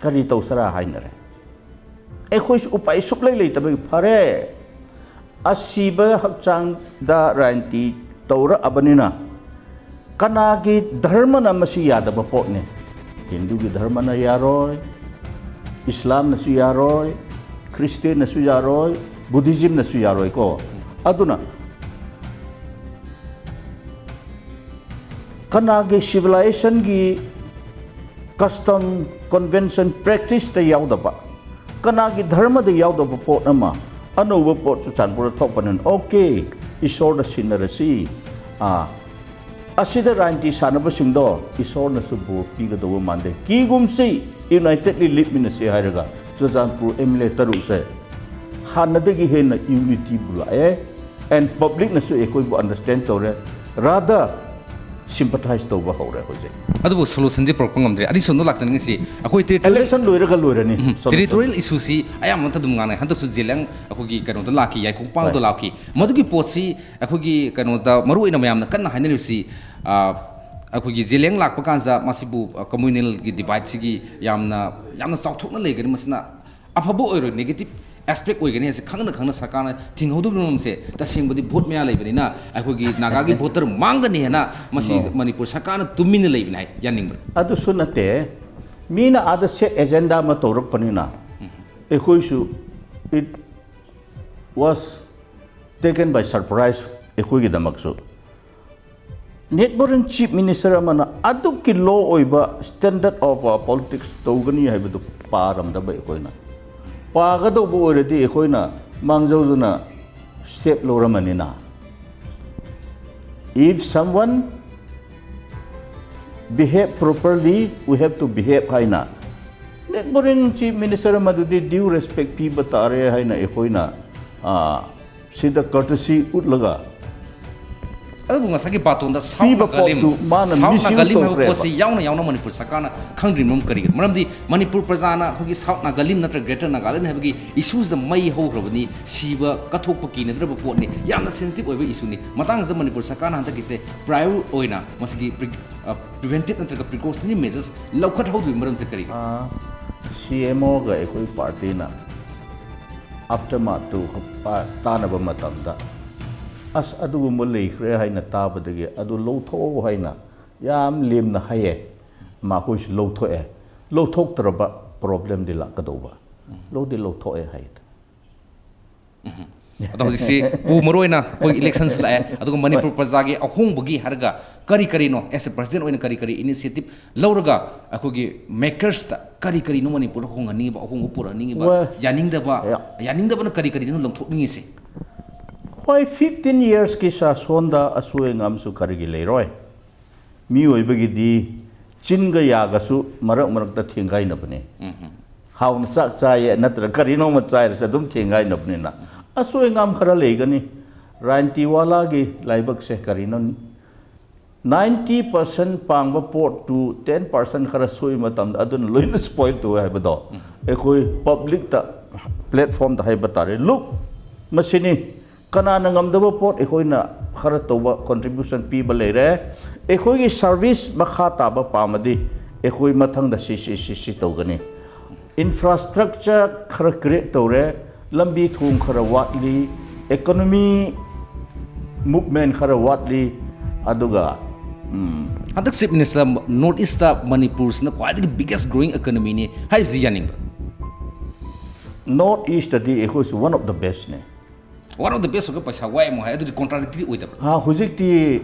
ꯀꯔꯤ ꯇꯧꯁꯤꯔꯥ ꯍꯥꯏꯅꯔꯦ꯫ ꯑꯩꯈꯣꯏꯁꯨ ꯎꯄꯥꯏ ꯁꯨꯛꯂꯩ ꯂꯩꯇꯕꯒꯤ ꯐꯔꯦ, ꯑꯁꯤꯕ ꯍꯛꯆꯥꯡꯗ ꯔꯥꯖꯅꯤꯇꯤ ꯇꯧꯔꯛꯑꯕꯅꯤꯅ ꯀꯅꯥꯒꯤ ꯙꯔꯃꯅ ꯃꯁꯤ ꯌꯥꯗꯕ ꯄꯣꯠꯅꯤ? ꯍꯤꯟꯗꯨꯒꯤ ꯙꯔꯃꯅ ꯌꯥꯔꯣꯏ, ꯏꯁꯂꯥꯝꯅꯁꯨ ꯌꯥꯔꯣꯏ, ꯈ꯭ꯔꯤꯁꯇꯦꯟꯅꯁꯨ ꯌꯥꯔꯣꯏ, ꯕꯨꯙꯤꯖꯝꯅꯁꯨ ꯌꯥꯔꯣꯏꯀꯣ꯫ ꯑꯗꯨꯅ ꯀꯅꯥꯒꯤ ꯁꯤꯚꯤꯂꯥꯏꯖꯦꯁꯟꯒꯤ ꯀꯁꯇꯝ, ꯀꯟꯚꯦꯟꯁꯟ, ꯄ꯭ꯔꯦꯛꯇꯤꯁꯇ ꯌꯥꯎꯗꯕ, ꯀꯅꯥꯒꯤ ꯙꯔꯃꯗ ꯌꯥꯎꯗꯕ ꯄꯣꯠ ꯑꯃ, ꯑꯅꯧꯕ ꯄꯣꯠ ꯆꯨꯔꯆꯥꯟꯄꯨꯔꯗ ꯊꯣꯛꯄꯅꯤꯅ, ꯑꯣꯀꯦ, ꯏꯁꯣꯔꯗ ꯁꯤꯟꯅꯔꯁꯤ꯫ ꯑꯥ, ꯑꯁꯤꯗ ꯔꯥꯖꯅꯤꯇꯤ ꯁꯥꯟꯅꯕꯁꯤꯡꯗꯣ ꯏꯁꯣꯔꯅꯁꯨ ꯕꯣꯔ ꯄꯤꯒꯗꯧꯕ ꯃꯥꯟꯗꯦ꯫ ꯀꯤꯒꯨꯝꯁꯤ, ꯌꯨꯅꯥꯏꯇꯦꯗꯂꯤ ꯂꯦꯞꯃꯤꯟꯅꯁꯤ ꯍꯥꯏꯔꯒ ꯆꯨꯔꯆꯥꯟꯄꯨꯔ ꯑꯦꯝ ꯑꯦꯜ ꯑꯦ ꯇꯔꯨꯛꯁꯦ ꯍꯥꯟꯅꯗꯒꯤ ꯍꯦꯟꯅ ꯌꯨꯅꯤꯇꯤꯕꯨ ꯂꯥꯛꯑꯦ꯫ ꯑꯦꯟ ꯄꯕ꯭ꯂꯤꯛꯅꯁꯨ ꯑꯩꯈꯣꯏꯕꯨ ꯑꯟꯗꯔꯁꯇꯦꯟ ꯇꯧꯔꯦ, ꯔꯥꯗꯔ ꯁꯤꯝꯄꯊꯥꯏꯖ ꯇꯧꯕ ꯍꯧꯔꯦ ꯍꯧꯖꯤꯛ꯫ ꯑꯗꯨꯕꯨ ꯁꯣꯂꯨꯁꯟꯗꯤ ꯄꯨꯔꯛꯄ ꯉꯝꯗ꯭ꯔꯦ꯫ ꯑꯅꯤꯁꯨꯕꯗ ꯂꯥꯛꯆꯅꯤꯡꯉꯤꯁꯤ, ꯑꯩꯈꯣꯏ ꯇꯦꯔꯤꯇꯣꯔꯤꯌꯦꯜ, ꯏꯂꯦꯛꯁꯟ ꯂꯣꯏꯔꯒ ꯂꯣꯏꯔꯅꯤ꯫ ꯎꯝ, ꯁꯣꯂꯨꯁꯟ꯫ ꯇꯦꯔꯤꯇꯣꯔꯤꯌꯦꯜ ꯏꯁꯨꯁꯤ ꯑꯌꯥꯝꯕ ꯃꯇꯝꯗ ꯑꯗꯨꯝ ꯉꯥꯡꯅꯩ꯫ ꯍꯟꯗꯛꯁꯨ ꯖꯦꯂꯤꯌꯥꯡ ꯑꯩꯈꯣꯏꯒꯤ ꯀꯩꯅꯣꯗ ꯂꯥꯛꯈꯤ, ꯌꯥꯏꯈꯣꯡ ꯄꯥꯎꯗ ꯍꯣꯏ꯫ ꯂꯥꯛꯈꯤ꯫ ꯃꯗꯨꯒꯤ ꯄꯣꯠꯁꯤ ꯑꯩꯈꯣꯏꯒꯤ ꯀꯩꯅꯣꯗ ꯃꯔꯨꯑꯣꯏꯅ ꯃꯌꯥꯝꯅ ꯀꯟꯅ ꯍꯥꯏꯅꯔꯤꯕꯁꯤ, ꯑ, ꯑꯩꯈꯣꯏꯒꯤ ꯖꯦꯂꯤꯌꯥꯡ ꯂꯥꯛꯄ ꯀꯥꯟꯁꯤꯗ ꯃꯁꯤꯕꯨ, ꯑ, ꯀꯝꯃ꯭ꯌꯨꯅꯦꯜꯒꯤ ꯗꯤꯚꯥꯏꯠꯁꯤꯒꯤ ꯌꯥꯝꯅ, ꯌꯥꯝꯅ ꯆꯥꯎꯊꯣꯛꯅ ꯂꯩꯒꯅꯤ, ꯃꯁꯤꯅ ꯑꯐꯕ ꯑꯣꯏꯔꯣꯏ, ꯅꯦꯒꯦꯇꯤꯚ ꯑꯦꯁꯄꯦꯛ ꯑꯣꯏꯒꯅꯤ ꯍꯥꯏꯁꯦ ꯈꯪꯅ ꯈꯪꯅ ꯁꯔꯀꯥꯔꯅ ꯊꯤꯡꯍꯧꯗꯕꯒꯤ ꯃꯔꯝꯁꯦ, ꯇꯁꯦꯡꯕꯗꯤ ꯚꯣꯠ ꯃꯌꯥ ꯂꯩꯕꯅꯤꯅ ꯑꯩꯈꯣꯏꯒꯤ ꯅꯥꯒꯥꯒꯤ ꯚꯣꯇꯔ ꯃꯥꯡꯒꯅꯤ ꯍꯥꯏꯅ ꯃꯁꯤ No. ꯃꯅꯤꯄꯨꯔ ꯁꯔꯀꯥꯔꯅ ꯇꯨꯃꯤꯟꯅ ꯂꯩꯕꯅꯤ ꯍꯥꯏ ꯌꯥꯅꯤꯡꯕ꯭ꯔꯥ? ꯑꯗꯨꯁꯨ ꯅꯠꯇꯦ, ꯃꯤꯅ ꯑꯥꯗ ꯁꯦꯠ ꯑꯦꯖꯦꯟꯗꯥ ꯑꯃ ꯇꯧꯔꯛꯄꯅꯤꯅ ꯑꯩꯈꯣꯏꯁꯨ, it was taken by surprise ꯑꯩꯈꯣꯏꯒꯤꯗꯃꯛꯁꯨ꯫ ꯅꯦꯠꯕꯣꯔꯤꯡ ꯆꯤꯐ ꯃꯤꯅꯤꯁꯇꯔ ꯑꯃꯅ ꯑꯗꯨꯛꯀꯤ ꯂꯣ ꯑꯣꯏꯕ ꯁ꯭ꯇꯦꯟꯗꯔꯗ ꯑꯣꯐ ꯄꯣꯂꯤꯇꯤꯛꯁ ꯇꯧꯒꯅꯤ ꯍꯥꯏꯕꯗꯨ ꯄꯥꯔꯝꯗꯕ ꯑꯩꯈꯣꯏꯅ꯫ ꯄꯥꯒꯗꯧꯕ ꯑꯣꯏꯔꯗꯤ ꯑꯩꯈꯣꯏꯅ ꯃꯥꯡꯖꯧꯗꯅ step ꯂꯧꯔꯝꯃꯅꯤꯅ꯫ If someone behave properly, we have to behave ꯍꯥꯏꯅ ꯅꯦꯠꯕꯣꯔꯤꯡ ꯆꯤꯐ ꯃꯤꯅꯤꯁꯇꯔ ꯑꯃꯗꯨꯗꯤ ꯗ꯭ꯌꯨ ꯔꯦꯁꯄꯦꯛ ꯄꯤꯕ ꯇꯥꯔꯦ ꯍꯥꯏꯅ ꯑꯩꯈꯣꯏꯅ, ꯑ, ꯁꯤꯗ ꯀꯔꯇꯁꯤ ꯎꯠꯂꯒ ꯑꯗꯨꯕꯨ ꯉꯁꯥꯏꯒꯤ ꯕꯥꯇꯣꯟꯗ ꯁꯥꯎꯠ ꯄꯤꯕ ꯅꯥꯒꯥꯂꯤꯝ, ꯄꯣꯠꯇꯨ ꯃꯥꯅ ꯁꯥꯎꯠ ꯃꯤꯁꯌꯨꯁ ꯅꯥꯒꯥꯂꯤꯝ ꯍꯥꯏꯕ ꯇꯧꯈ꯭ꯔꯦꯕ꯫ ꯄꯣꯠꯁꯤ ꯌꯥꯎꯅ ꯌꯥꯎꯅ ꯃꯅꯤꯄꯨꯔ ꯁꯔꯀꯥꯔꯅ ꯈꯪꯗ꯭ꯔꯤꯕ ꯃꯔꯝ ꯀꯔꯤꯒꯤꯅꯣ? ꯃꯔꯝꯗꯤ ꯃꯅꯤꯄꯨꯔ ꯄ꯭ꯔꯖꯥꯅ ꯑꯩꯈꯣꯏꯒꯤ ꯁꯥꯎꯠ ꯅꯥꯒꯥꯂꯤꯝ ꯅꯠꯇ꯭ꯔꯒ ꯒ꯭ꯔꯦꯇꯔ ꯅꯥꯒꯥꯂꯦꯟ ꯍꯥꯏꯕꯒꯤ ꯏꯁꯨꯁꯤꯗ ꯃꯩ ꯍꯧꯈ꯭ꯔꯕꯅꯤ, ꯁꯤꯕ, ꯀꯠꯊꯣꯛꯄ ꯀꯤꯅꯗ꯭ꯔꯕ ꯄꯣꯠꯅꯤ, ꯌꯥꯝꯅ ꯁꯦꯟꯁꯤꯇꯤꯚ ꯑꯣꯏꯕ ꯏꯁꯨꯅꯤ꯫ ꯃꯇꯥꯡꯁꯤꯗ ꯃꯅꯤꯄꯨꯔ ꯁꯔꯀꯥꯔꯅ ꯍꯟꯗꯛꯀꯤꯁꯦ ꯄ꯭ꯔꯥꯏꯌꯣꯔ ꯑꯣꯏꯅ ꯃꯁꯤꯒꯤ ꯄ꯭ꯔꯤ-, ꯑ, ꯄ꯭ꯔꯤꯚꯦꯟꯇꯤꯚ ꯅꯠꯇ꯭ꯔꯒ ꯄ꯭ꯔꯤꯀꯣꯁꯅꯔꯤ ꯃꯦꯖꯔꯁ ꯂꯧꯈꯠꯍꯧꯗ꯭ꯔꯤꯕ ꯃꯔꯝꯁꯦ ꯀꯔꯤꯒꯤꯅꯣ? ꯑ, ꯁꯤ ꯑꯦꯝ ꯑꯣꯒ ꯑꯩꯈꯣꯏ ꯄꯥꯔꯇꯤꯅ ꯑꯥꯐꯇꯔꯃꯥꯊꯇꯨ ꯇꯥꯟꯅꯕ ꯃꯇꯝꯗ, "ꯑꯁ, ꯑꯗꯨꯒꯨꯝꯕ ꯂꯩꯈ꯭ꯔꯦ" ꯍꯥꯏꯅ ꯇꯥꯕꯗꯒꯤ ꯑꯗꯨ ꯂꯧꯊꯣꯛꯑꯣ ꯍꯥꯏꯅ ꯌꯥꯝ ꯂꯦꯝꯅ ꯍꯥꯏꯌꯦ꯫ ꯃꯈꯣꯏꯁꯨ ꯂꯧꯊꯣꯛꯑꯦ꯫ ꯂꯧꯊꯣꯛꯇ꯭ꯔꯕ problemꯗꯤ ꯂꯥꯛꯀꯗꯧꯕ꯫ ꯂꯧꯗꯤ ꯂꯧꯊꯣꯛꯑꯦ ꯍꯥꯏꯗ꯫ ꯑꯗꯣ ꯍꯧꯖꯤꯛꯁꯤ ꯄꯨ ꯃꯔꯨ ꯑꯣꯏꯅ ꯑꯩꯈꯣꯏ electionꯁꯨ ꯂꯥꯛꯑꯦ, ꯑꯗꯨꯒ ꯃꯅꯤꯄꯨꯔ ꯄ꯭ꯔꯖꯥꯒꯤ ꯑꯍꯣꯡꯕꯒꯤ ꯍꯥꯏꯔꯒ ꯀꯔꯤ ꯀꯔꯤꯅꯣ, as a president ꯑꯣꯏꯅ ꯀꯔꯤ ꯀꯔꯤ initiative ꯂꯧꯔꯒ ꯑꯩꯈꯣꯏꯒꯤ makersꯇ ꯀꯔꯤ ꯀꯔꯤꯅꯣ ꯃꯅꯤꯄꯨꯔꯗ ꯍꯣꯡꯍꯟꯅꯤꯡꯉꯤꯕ, ꯑꯍꯣꯡꯕ ꯄꯨꯔꯛꯍꯟꯅꯤꯡꯉꯤꯕ, Well, ꯌꯥꯅꯤꯡꯗꯕ, Yeah. ꯌꯥꯅꯤꯡꯗꯕꯅ ꯀꯔꯤ ꯀꯔꯤꯅꯣ ꯂꯧꯊꯣꯛꯅꯤꯡꯉꯤꯁꯦ? ꯍꯣꯏ, fifteen yearsꯀꯤ ꯁꯥꯁꯣꯟꯗ ꯑꯁꯣꯏ ꯑꯉꯥꯝꯁꯨ ꯀꯔꯤꯒꯤ ꯂꯩꯔꯣꯏ? ꯃꯤꯑꯣꯏꯕꯒꯤꯗꯤ ꯆꯤꯟꯒ ꯌꯥꯒꯁꯨ ꯃꯔꯛ ꯃꯔꯛꯇ ꯊꯦꯡꯒꯥꯏꯅꯕꯅꯦ꯫ ꯍꯥꯎꯅ ꯆꯥꯛ ꯆꯥꯏꯌꯦ ꯅꯠꯇ꯭ꯔꯒ ꯀꯔꯤꯅꯣꯃ ꯆꯥꯏꯔꯁꯨ ꯑꯗꯨꯝ ꯊꯦꯡꯒꯥꯏꯅꯕꯅꯤꯅ ꯑꯁꯣꯏ ꯑꯉꯥꯝ ꯈꯔ ꯂꯩꯒꯅꯤ꯫ ꯔꯥꯟꯇꯤꯋꯥꯂꯥꯒꯤ ꯂꯥꯏꯕꯛꯁꯦ ꯀꯔꯤꯅꯣ? Ninety percent ꯄꯥꯡꯕ ꯄꯣꯠꯇꯨ ten percent ꯈꯔ ꯁꯣꯏ ꯃꯇꯝꯗ ꯑꯗꯨꯅ ꯂꯣꯏꯅ spoil ꯇꯧꯋꯦ ꯍꯥꯏꯕꯗꯣ ꯑꯩꯈꯣꯏ publicꯇ platformꯗ ꯍꯥꯏꯕ ꯇꯥꯔꯦ꯫ Look, ꯃꯁꯤꯅꯤ꯫ ꯀꯅꯥꯅ ꯉꯝꯗꯕ ꯄꯣꯠ ꯑꯩꯈꯣꯏꯅ ꯈꯔ ꯇꯧꯕ contribution ꯄꯤꯕ ꯂꯩꯔꯦ꯫ ꯑꯩꯈꯣꯏꯒꯤ service ꯃꯈꯥ ꯇꯥꯕ ꯄꯥꯝꯃꯗꯤ ꯑꯩꯈꯣꯏ ꯃꯊꯪꯗ ꯁꯤ, ꯁꯤ, ꯁꯤ, ꯁꯤ ꯇꯧꯒꯅꯤ꯫ Infrastructure ꯈꯔ create ꯇꯧꯔꯦ, ꯂꯝꯕꯤ ꯊꯣꯡ ꯈꯔ ꯋꯥꯠꯂꯤ, economy movement ꯈꯔ ꯋꯥꯠꯂꯤ, ꯑꯗꯨꯒ, ꯎꯝ, ꯍꯟꯗꯛ Chief Minister North Eastꯇ ꯃꯅꯤꯄꯨꯔꯁꯤꯅ ꯈ꯭ꯋꯥꯏꯗꯒꯤ biggest growing economyꯅꯤ ꯍꯥꯏꯔꯤꯕꯁꯤ ꯌꯥꯅꯤꯡꯕ꯭ꯔꯥ? North Eastꯇꯗꯤ ꯑꯩꯈꯣꯏꯁꯨ one of the bestꯅꯦ꯫ One of the best ꯑꯣꯏꯔꯒ ꯄꯩꯁꯥ ꯋꯥꯏ ꯑꯃꯨꯛ ꯍꯥꯏ, ꯑꯗꯨꯗꯤ contradictory ꯑꯣꯏꯗꯕ꯭ꯔꯥ? ꯍꯥ, ꯍꯧꯖꯤꯛꯇꯤ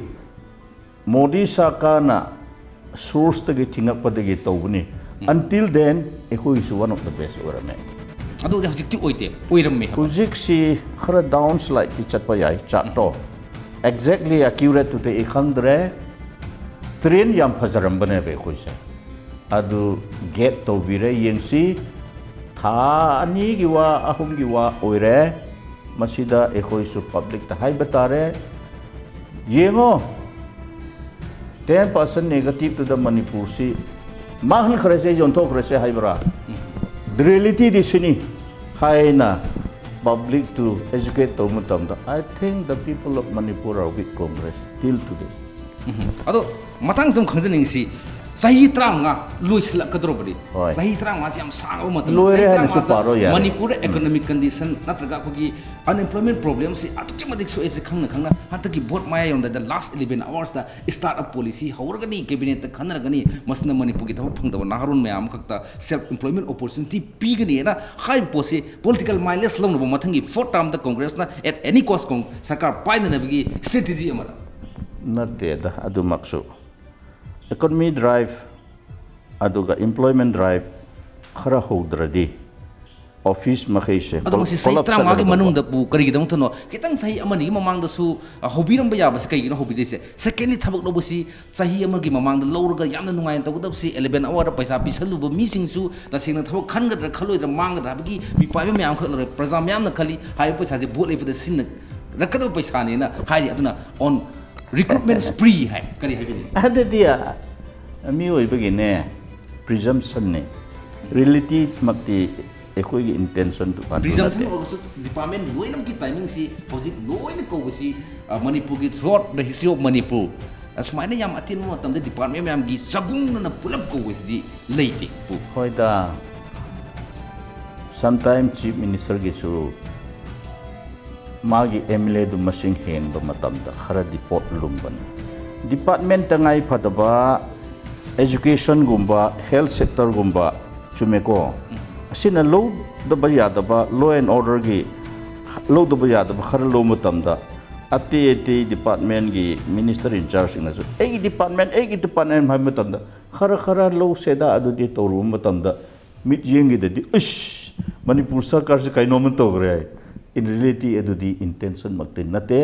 ꯃꯣꯗꯤ ꯁꯔꯀꯥꯔꯅ sourceꯇꯒꯤ ꯊꯤꯡꯉꯛꯄꯗꯒꯤ ꯇꯧꯕꯅꯤ꯫ Until then ꯑꯩꯈꯣꯏꯒꯤꯁꯨ one of the best ꯑꯣꯏꯔꯝꯃꯦ꯫ ꯑꯗꯨꯗꯤ ꯍꯧꯖꯤꯛꯇꯤ ꯑꯣꯏꯗꯦ, ꯑꯣꯏꯔꯝꯃꯦ ꯍꯥꯏꯕ꯫ ꯍꯧꯖꯤꯛꯁꯤ ꯈꯔ downslideꯇꯤ ꯆꯠꯄ ꯌꯥꯏ, chartꯇꯣ꯫ Exactly accurateꯇꯨꯗꯤ ꯑꯩ ꯈꯪꯗ꯭ꯔꯦ꯫ Trend ꯌꯥꯝ ꯐꯖꯔꯝꯕꯅꯦꯕ ꯑꯩꯈꯣꯏꯁꯦ꯫ ꯑꯗꯨ gap ꯇꯧꯕꯤꯔꯦ, ꯌꯦꯡꯁꯤ꯫ ꯊꯥ ꯑꯅꯤꯒꯤ ꯋꯥ, ꯑꯍꯨꯝꯒꯤ ꯋꯥ ꯑꯣꯏꯔꯦ꯫ ꯃꯁꯤꯗ ꯑꯩꯈꯣꯏꯁꯨ publicꯇ ꯍꯥꯏꯕ ꯇꯥꯔꯦ꯫ ꯌꯦꯡꯉꯣ, ten percent negativeꯇꯨꯗ ꯃꯅꯤꯄꯨꯔꯁꯤ ꯃꯥꯡꯍꯟꯈ꯭ꯔꯁꯦ, ꯌꯣꯟꯊꯣꯛꯈ꯭ꯔꯁꯦ ꯍꯥꯏꯕ꯭ꯔꯥ? Realityꯗꯤ ꯁꯤꯅꯤ ꯍꯥꯏꯅ publicꯇꯨ educate ꯇꯧꯕ ꯃꯇꯝꯗ, I think the people of Manipur are with Congress till today. ꯑꯗꯣ ꯃꯇꯥꯡꯁꯤꯗ ꯑꯃꯨꯛ ꯈꯪꯖꯅꯤꯡꯉꯤꯁꯤ, ꯆꯍꯤ ꯇꯔꯥꯃꯉꯥ ꯂꯣꯏꯁꯤꯜꯂꯛꯀꯗꯧꯔꯕꯅꯤ꯫ ꯍꯣꯏ꯫ ꯆꯍꯤ ꯇꯔꯥꯃꯉꯥꯁꯤ ꯌꯥꯝ ꯁꯥꯡꯉꯕ ꯃꯇꯝ꯫ ꯂꯣꯏꯔꯦ ꯆꯍꯤ ꯍꯥꯏꯅꯁꯨ ꯇꯔꯥꯃꯉꯥꯁꯤꯗ ꯄꯥꯔꯣ ꯌꯥꯔꯦ꯫ ꯃꯅꯤꯄꯨꯔꯗ economic condition ꯅꯠꯇ꯭ꯔꯒ ꯑꯩꯈꯣꯏꯒꯤ unemployment problemꯁꯤ ꯑꯗꯨꯛꯀꯤ ꯃꯇꯤꯛ ꯁꯣꯛꯑꯦꯁꯦ ꯈꯪꯅ ꯈꯪꯅ ꯍꯟꯗꯛꯀꯤ vote ꯃꯌꯥ ꯌꯧꯔꯝꯗꯥꯏꯗ last eleven hoursꯇ start up policy ꯍꯧꯔꯒꯅꯤ, cabinetꯇ ꯈꯟꯅꯔꯒꯅꯤ, ꯃꯁꯤꯅ ꯃꯅꯤꯄꯨꯔꯒꯤ ꯊꯕꯛ ꯐꯪꯗꯕ ꯅꯍꯥꯔꯣꯜ ꯃꯌꯥꯝ ꯑꯃꯈꯛꯇ self employment opportunity ꯄꯤꯒꯅꯤꯅ ꯍꯥꯏꯔꯤꯕ ꯄꯣꯠꯁꯤ political mileage ꯂꯧꯅꯕ ꯃꯊꯪꯒꯤ fourth termꯗ Congressꯅ at any cost ꯁꯔꯀꯥꯔ ꯄꯥꯏꯅꯅꯕꯒꯤ strategy ꯑꯃꯔ? ꯅꯠꯇꯦꯗ, ꯑꯗꯨꯃꯛꯁꯨ꯫ Economy drive ꯑꯗꯨꯒ employment drive ꯈꯔ ꯍꯧꯗ꯭ꯔꯗꯤ office ꯃꯈꯩꯁꯦ ꯑꯗꯣ ꯃꯁꯤ ꯆꯍꯤ collapse ꯇꯔꯥꯃꯉꯥꯒꯤ ꯆꯠꯀꯗꯧꯕ꯫ ꯃꯅꯨꯡꯗꯕꯨ ꯀꯔꯤꯒꯤꯗꯃꯛꯇꯅꯣ? ꯈꯤꯇꯪ ꯆꯍꯤ ꯑꯃꯅꯤꯒꯤ ꯃꯃꯥꯡꯗꯁꯨ, ꯑ, ꯍꯧꯕꯤꯔꯝꯕ ꯌꯥꯕꯁꯤ ꯀꯩꯒꯤꯅꯣ ꯍꯧꯕꯤꯗ꯭ꯔꯤꯁꯦ? Secondly, ꯊꯕꯛ ꯂꯧꯕꯁꯤ ꯆꯍꯤ ꯑꯃꯒꯤ ꯃꯃꯥꯡꯗ ꯂꯧꯔꯒ ꯌꯥꯝꯅ ꯅꯨꯡꯉꯥꯏꯅ ꯇꯧꯒꯗꯕꯁꯤ eleven hourꯗ ꯄꯩꯁꯥ ꯄꯤꯁꯜꯂꯨꯕ ꯃꯤꯁꯤꯡꯁꯨ ꯇꯁꯦꯡꯅ ꯊꯕꯛ ꯈꯟꯒꯗ꯭ꯔꯥ ꯈꯜꯂꯣꯏꯗ꯭ꯔꯥ ꯃꯥꯡꯒꯗ꯭ꯔꯥ ꯍꯥꯏꯕꯒꯤ ꯃꯤꯄꯥꯏꯕ ꯃꯌꯥꯝ ꯈꯛ ꯂꯩꯔꯦ꯫ ꯄ꯭ꯔꯖꯥ ꯃꯌꯥꯝꯅ ꯈꯜꯂꯤ ꯍꯥꯏꯔꯤꯕ ꯄꯩꯁꯥꯁꯦ vote ꯂꯦꯞꯄꯗ ꯁꯤꯖꯤꯟꯅꯔꯛꯀꯗꯕ ꯄꯩꯁꯥꯅꯦꯅ ꯍꯥꯏꯔꯤ꯫ ꯑꯗꯨꯅ on recruitment spree ꯍꯥꯏ ꯀꯔꯤ ꯍꯥꯏꯒꯅꯤ? ꯑꯗꯨꯗꯤ, ꯑ, ꯃꯤꯑꯣꯏꯕꯒꯤꯅꯦ, presumptionꯅꯦ꯫ Realityꯃꯛꯇꯤ ꯑꯩꯈꯣꯏꯒꯤ intentionꯗꯨ ꯑꯗꯨ Presumption ꯅꯠꯇꯦ꯫ ꯑꯣꯏꯔꯒꯁꯨ department ꯂꯣꯏꯅꯃꯛꯀꯤ timingꯁꯤ ꯍꯧꯖꯤꯛ ꯂꯣꯏꯅ ꯀꯧꯕꯁꯤ, ꯑ, ꯃꯅꯤꯄꯨꯔꯒꯤ throughout the history of Manipur ꯑꯁꯨꯃꯥꯏꯅ ꯌꯥꯝ ꯑꯇꯦꯟꯕ ꯃꯇꯝꯗ department ꯃꯌꯥꯝꯒꯤ ꯆꯒꯨꯡꯗꯅ ꯄꯨꯂꯞ ꯀꯧꯕꯁꯤꯗꯤ ꯂꯩꯇꯦ꯫ ꯍꯣꯏꯗ, sometime Chief Ministerꯒꯤꯁꯨ ꯃꯥꯒꯤ MLAꯗꯨ ꯃꯁꯤꯡ ꯍꯦꯟꯕ ꯃꯇꯝꯗ ꯈꯔꯗꯤ ꯄꯣꯠ ꯂꯨꯝꯕꯅꯤ꯫ Department ꯇꯉꯥꯏ ꯐꯗꯕ, educationꯒꯨꯝꯕ, health sectorꯒꯨꯝꯕ, ꯆꯨꯝꯃꯦꯀꯣ? ꯑꯁꯤꯅ ꯂꯧꯗꯕ ꯌꯥꯗꯕ, law and orderꯒꯤ ꯂꯧꯗꯕ ꯌꯥꯗꯕ ꯈꯔ ꯂꯧꯕ ꯃꯇꯝꯗ, ꯑꯇꯩ ꯑꯇꯩ departmentꯀꯤ minister in chargeꯁꯤꯡꯅꯁꯨ "ꯑꯩꯒꯤ department, ꯑꯩꯒꯤ department" ꯍꯥꯏꯕ ꯃꯇꯝꯗ, "ꯈꯔ ꯈꯔ ꯂꯧꯁꯦꯗ" ꯑꯗꯨꯗꯤ ꯇꯧꯔꯨꯕ ꯃꯇꯝꯗ, ꯃꯤꯠꯌꯦꯡꯒꯤꯗꯗꯤ, "ꯏꯁ, ꯃꯅꯤꯄꯨꯔ ꯁꯔꯀꯥꯔꯁꯤ ꯀꯩꯅꯣꯝꯃ ꯇꯧꯈ꯭ꯔꯦ" ꯍꯥꯏ꯫ In reality ꯑꯗꯨꯗꯤ intentionꯃꯛꯇꯤ ꯅꯠꯇꯦ,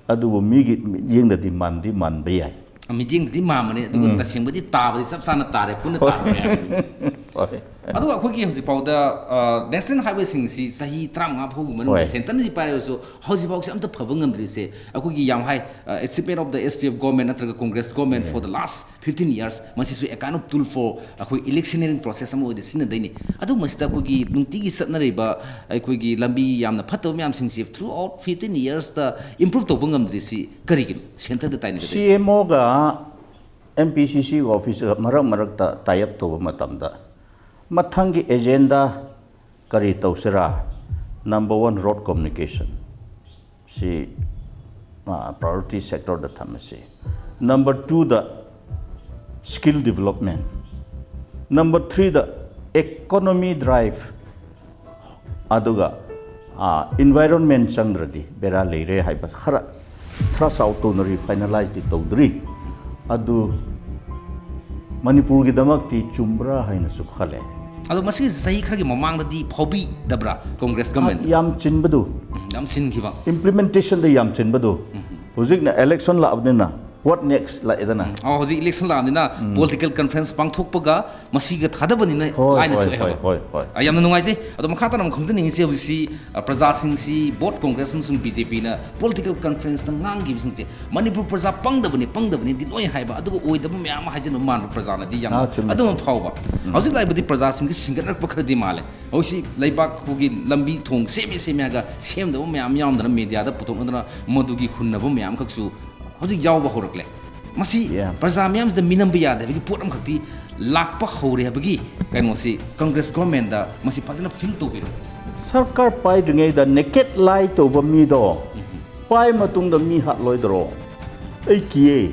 ꯑꯗꯨꯕꯨ ꯃꯤꯒꯤ ꯃꯤꯠꯌꯦꯡꯗꯗꯤ ꯃꯥꯟꯗꯤ ꯃꯥꯟꯕ ꯌꯥꯏ꯫ ꯃꯤꯠꯌꯦꯡꯗꯗꯤ ꯃꯥꯟꯕꯅꯦ, ꯑꯗꯨꯒ ꯇꯁꯦꯡꯕꯗꯤ ꯇꯥꯕꯗꯤ ꯆꯞ ꯆꯥꯅ ꯇꯥꯔꯦ, ꯄꯨꯟꯅ ꯇꯥꯔꯦ ꯍꯥꯏꯕꯅꯤ꯫ ꯍꯣꯏ꯫ ꯑꯗꯨꯒ ꯑꯩꯈꯣꯏꯒꯤ ꯍꯧꯖꯤꯛꯐꯥꯎꯗ, ꯑ, national highwayꯁꯤꯡꯁꯤ ꯆꯍꯤ ꯇꯔꯥꯃꯉꯥ ꯐꯥꯎꯒꯤ ꯃꯅꯨꯡꯗ ꯍꯣꯏ꯫ centreꯅꯗꯤ ꯄꯥꯏꯔꯒꯁꯨ ꯍꯧꯖꯤꯛꯐꯥꯎꯁꯦ ꯑꯝꯇ ꯐꯕ ꯉꯝꯗ꯭ꯔꯤꯁꯦ ꯑꯩꯈꯣꯏꯒꯤ ꯌꯥꯝ ꯍꯥꯏ, ꯑ, achievement of the SPF government ꯅꯠꯇ꯭ꯔꯒ Congress government for the last fifteen years, ꯃꯁꯤꯁꯨ a kind of tool for ꯑꯩꯈꯣꯏ electioneering process ꯑꯃ ꯑꯣꯏꯅ ꯁꯤꯖꯤꯟꯅꯗꯣꯏꯅꯤ꯫ ꯑꯗꯨ ꯃꯁꯤꯗ ꯑꯩꯈꯣꯏꯒꯤ ꯅꯨꯡꯇꯤꯒꯤ ꯆꯠꯅꯔꯤꯕ ꯑꯩꯈꯣꯏꯒꯤ ꯂꯝꯕꯤ ꯌꯥꯝꯅ ꯐꯠꯇꯕ ꯃꯌꯥꯝꯁꯤꯡꯁꯤ throughout fifteen yearsꯇ improve ꯇꯧꯕ ꯉꯝꯗ꯭ꯔꯤꯁꯤ ꯀꯔꯤꯒꯤꯅꯣ? Centreꯗ ꯇꯥꯏꯅꯒꯗꯣꯏ CMOꯒ ꯑꯦꯝ ꯄꯤ ꯁꯤ ꯁꯤꯒꯤ ꯑꯣꯐꯤꯁꯀ ꯃꯔꯛ ꯃꯔꯛꯇ tie up ꯇꯧꯕ ꯃꯇꯝꯗ, ꯃꯊꯪꯒꯤ ꯑꯦꯖꯦꯟꯗꯥ ꯀꯔꯤ ꯇꯧꯁꯤꯔꯥ? Number one, road communication꯫ ꯁꯤ ꯄ꯭ꯔꯥꯏꯌꯣꯔꯤꯇꯤ ꯁꯦꯛꯇꯔꯗ ꯊꯝꯃꯁꯤ꯫ ꯅꯝꯕꯔ ꯇꯨꯗ ꯁ꯭ꯀꯤꯜ ꯗꯤꯕꯂꯞꯃꯦꯟ, ꯅꯝꯕꯔ ꯊ꯭ꯔꯤꯗ ꯏꯀꯣꯅꯣꯃꯤ ꯗ꯭ꯔꯥꯏꯚ, ꯑꯗꯨꯒ ꯏꯟꯚꯥꯏꯔꯣꯟꯃꯦꯟ ꯆꯪꯗ꯭ꯔꯗꯤ ꯕꯦꯔꯥ ꯂꯩꯔꯦ ꯍꯥꯏꯕ ꯈꯔ ꯊ꯭ꯔꯁ ꯑꯥꯎꯠ ꯇꯧꯅꯔꯤ, ꯐꯥꯏꯅꯂꯥꯏꯖꯇꯤ ꯇꯧꯗ꯭ꯔꯤ꯫ ꯑꯗꯨ ꯃꯅꯤꯄꯨꯔꯒꯤꯗꯃꯛꯇꯤ ꯆꯨꯝꯕ꯭ꯔꯥ ꯍꯥꯏꯅꯁꯨ ꯈꯜꯂꯦ꯫ ꯑꯗꯣ ꯃꯁꯤꯒꯤ ꯆꯍꯤ ꯈꯔꯒꯤ ꯃꯃꯥꯡꯗꯗꯤ ꯐꯥꯎꯕꯤꯗꯕ꯭ꯔꯥ ꯀꯣꯡꯒ꯭ꯔꯦꯁ ꯒꯃꯦꯟ? ꯌꯥꯝ ꯆꯤꯟꯕꯗꯨ, ꯎꯝ, ꯌꯥꯝ ꯆꯤꯟꯈꯤꯕ꯫ ꯏꯝꯄ꯭ꯂꯤꯃꯦꯟꯇꯦꯁꯟꯗ ꯌꯥꯝ ꯆꯤꯟꯕꯗꯨ꯫ ꯎꯝ꯫ ꯍꯧꯖꯤꯛꯅ ꯏꯂꯦꯛꯁꯟ ꯂꯥꯛꯑꯕꯅꯤꯅ, what next ꯂꯥꯛꯑꯦꯗꯅ꯫ ꯎꯝ꯫ ꯑꯣ, ꯍꯧꯖꯤꯛ ꯏꯂꯦꯛꯁꯟ ꯂꯥꯛꯑꯕꯅꯤꯅ, ꯎꯝ, ꯄꯣꯂꯤꯇꯤꯀꯦꯜ ꯀꯟꯐ꯭ꯔꯦꯟꯁ ꯄꯥꯡꯊꯣꯛꯄꯒ ꯃꯁꯤꯒ ꯊꯥꯗꯕꯅꯤꯅ ꯍꯣꯏ, ꯂꯥꯏꯅ ꯍꯣꯏ, ꯊꯣꯛꯑꯦ ꯍꯣꯏ, ꯍꯥꯏꯕ꯫ ꯍꯣꯏ, ꯍꯣꯏ꯫ ꯑ, ꯌꯥꯝꯅ ꯅꯨꯡꯉꯥꯏꯖꯩ꯫ ꯑꯗꯣ ꯃꯈꯥ ꯇꯥꯅ ꯑꯃꯨꯛ ꯈꯪꯖꯅꯤꯡꯉꯤꯁꯦ, ꯍꯧꯖꯤꯛꯁꯤ, ꯑ, ꯄ꯭ꯔꯖꯥꯁꯤꯡꯁꯤ ꯕꯣꯠ ꯀꯣꯡꯒ꯭ꯔꯦꯁ ꯑꯃꯁꯨꯡ ꯕꯤ ꯖꯦ ꯄꯤꯅ ꯄꯣꯂꯤꯇꯤꯀꯦꯜ ꯀꯟꯐ꯭ꯔꯦꯟꯁꯇ ꯉꯥꯡꯈꯤꯕꯁꯤꯡꯁꯦ ꯃꯅꯤꯄꯨꯔ ꯄ꯭ꯔꯖꯥ ꯄꯪꯗꯕꯅꯤ, ꯄꯪꯗꯕꯅꯤꯗꯤ ꯂꯣꯏ ꯍꯥꯏꯕ, ꯑꯗꯨꯒ ꯑꯣꯏꯗꯕ ꯃꯌꯥꯝ ꯑꯃ ꯍꯥꯏꯖꯤꯟꯕ ꯃꯥꯟꯕ ꯄ꯭ꯔꯖꯥꯅꯗꯤ ꯌꯥꯝꯅ ꯑꯥ, ꯆꯨꯝꯃꯤ, ꯑꯗꯨꯃ ꯆꯨꯝꯃꯤ꯫ ꯐꯥꯎꯕ꯫ ꯎꯝ꯫ ꯍꯧꯖꯤꯛ ꯂꯥꯛꯏꯕꯗꯤ ꯄ꯭ꯔꯖꯥꯁꯤꯡꯁꯤ ꯁꯤꯡꯒꯠꯅꯔꯛꯄ ꯈꯔꯗꯤ ꯃꯥꯜꯂꯦ꯫ ꯍꯧꯖꯤꯛꯁꯤ ꯂꯩꯕꯥꯛ ꯑꯩꯈꯣꯏꯒꯤ ꯂꯝꯕꯤ ꯊꯣꯡ ꯁꯦꯝꯃꯦ ꯁꯦꯝꯃꯦ ꯍꯥꯏꯔꯒ ꯁꯦꯝꯗꯕ ꯃꯌꯥꯝ ꯌꯥꯎꯗꯅ ꯃꯦꯗꯤꯌꯥꯗ ꯄꯨꯊꯣꯛꯅꯗꯅ ꯃꯗꯨꯒꯤ ꯍꯨꯟꯅꯕ ꯃꯌꯥꯝꯈꯛꯁꯨ ꯍꯧꯖꯤꯛ ꯌꯥꯎꯕ ꯍꯧꯔꯛꯂꯦ꯫ ꯃꯁꯤ, yeah, ꯄ꯭ꯔꯖꯥ ꯃꯤꯌꯥꯝꯁꯤꯗ ꯃꯤꯅꯝꯕ ꯌꯥꯗꯕꯒꯤ ꯄꯣꯠ ꯑꯃꯈꯛꯇꯤ ꯂꯥꯛꯄ ꯍꯧꯔꯦ ꯍꯥꯏꯕꯒꯤ ꯀꯩꯅꯣꯁꯤ ꯀꯪꯒ꯭ꯔꯦꯁ ꯒꯣꯔꯃꯦꯟꯗ ꯃꯁꯤ ꯐꯖꯅ ꯐꯤꯜ ꯇꯧꯕꯤꯔꯣ꯫ ꯁꯔꯀꯥꯔ ꯄꯥꯏꯗ꯭ꯔꯤꯉꯩꯗ ꯅꯦꯀꯦꯠ ꯂꯥꯏ ꯇꯧꯕ ꯃꯤꯗꯣ, ꯎꯝ, ꯄꯥꯏ ꯃꯇꯨꯡꯗ ꯃꯤ ꯍꯥꯠꯂꯣꯏꯗ꯭ꯔꯣ? ꯑꯩ ꯀꯤꯌꯦ꯫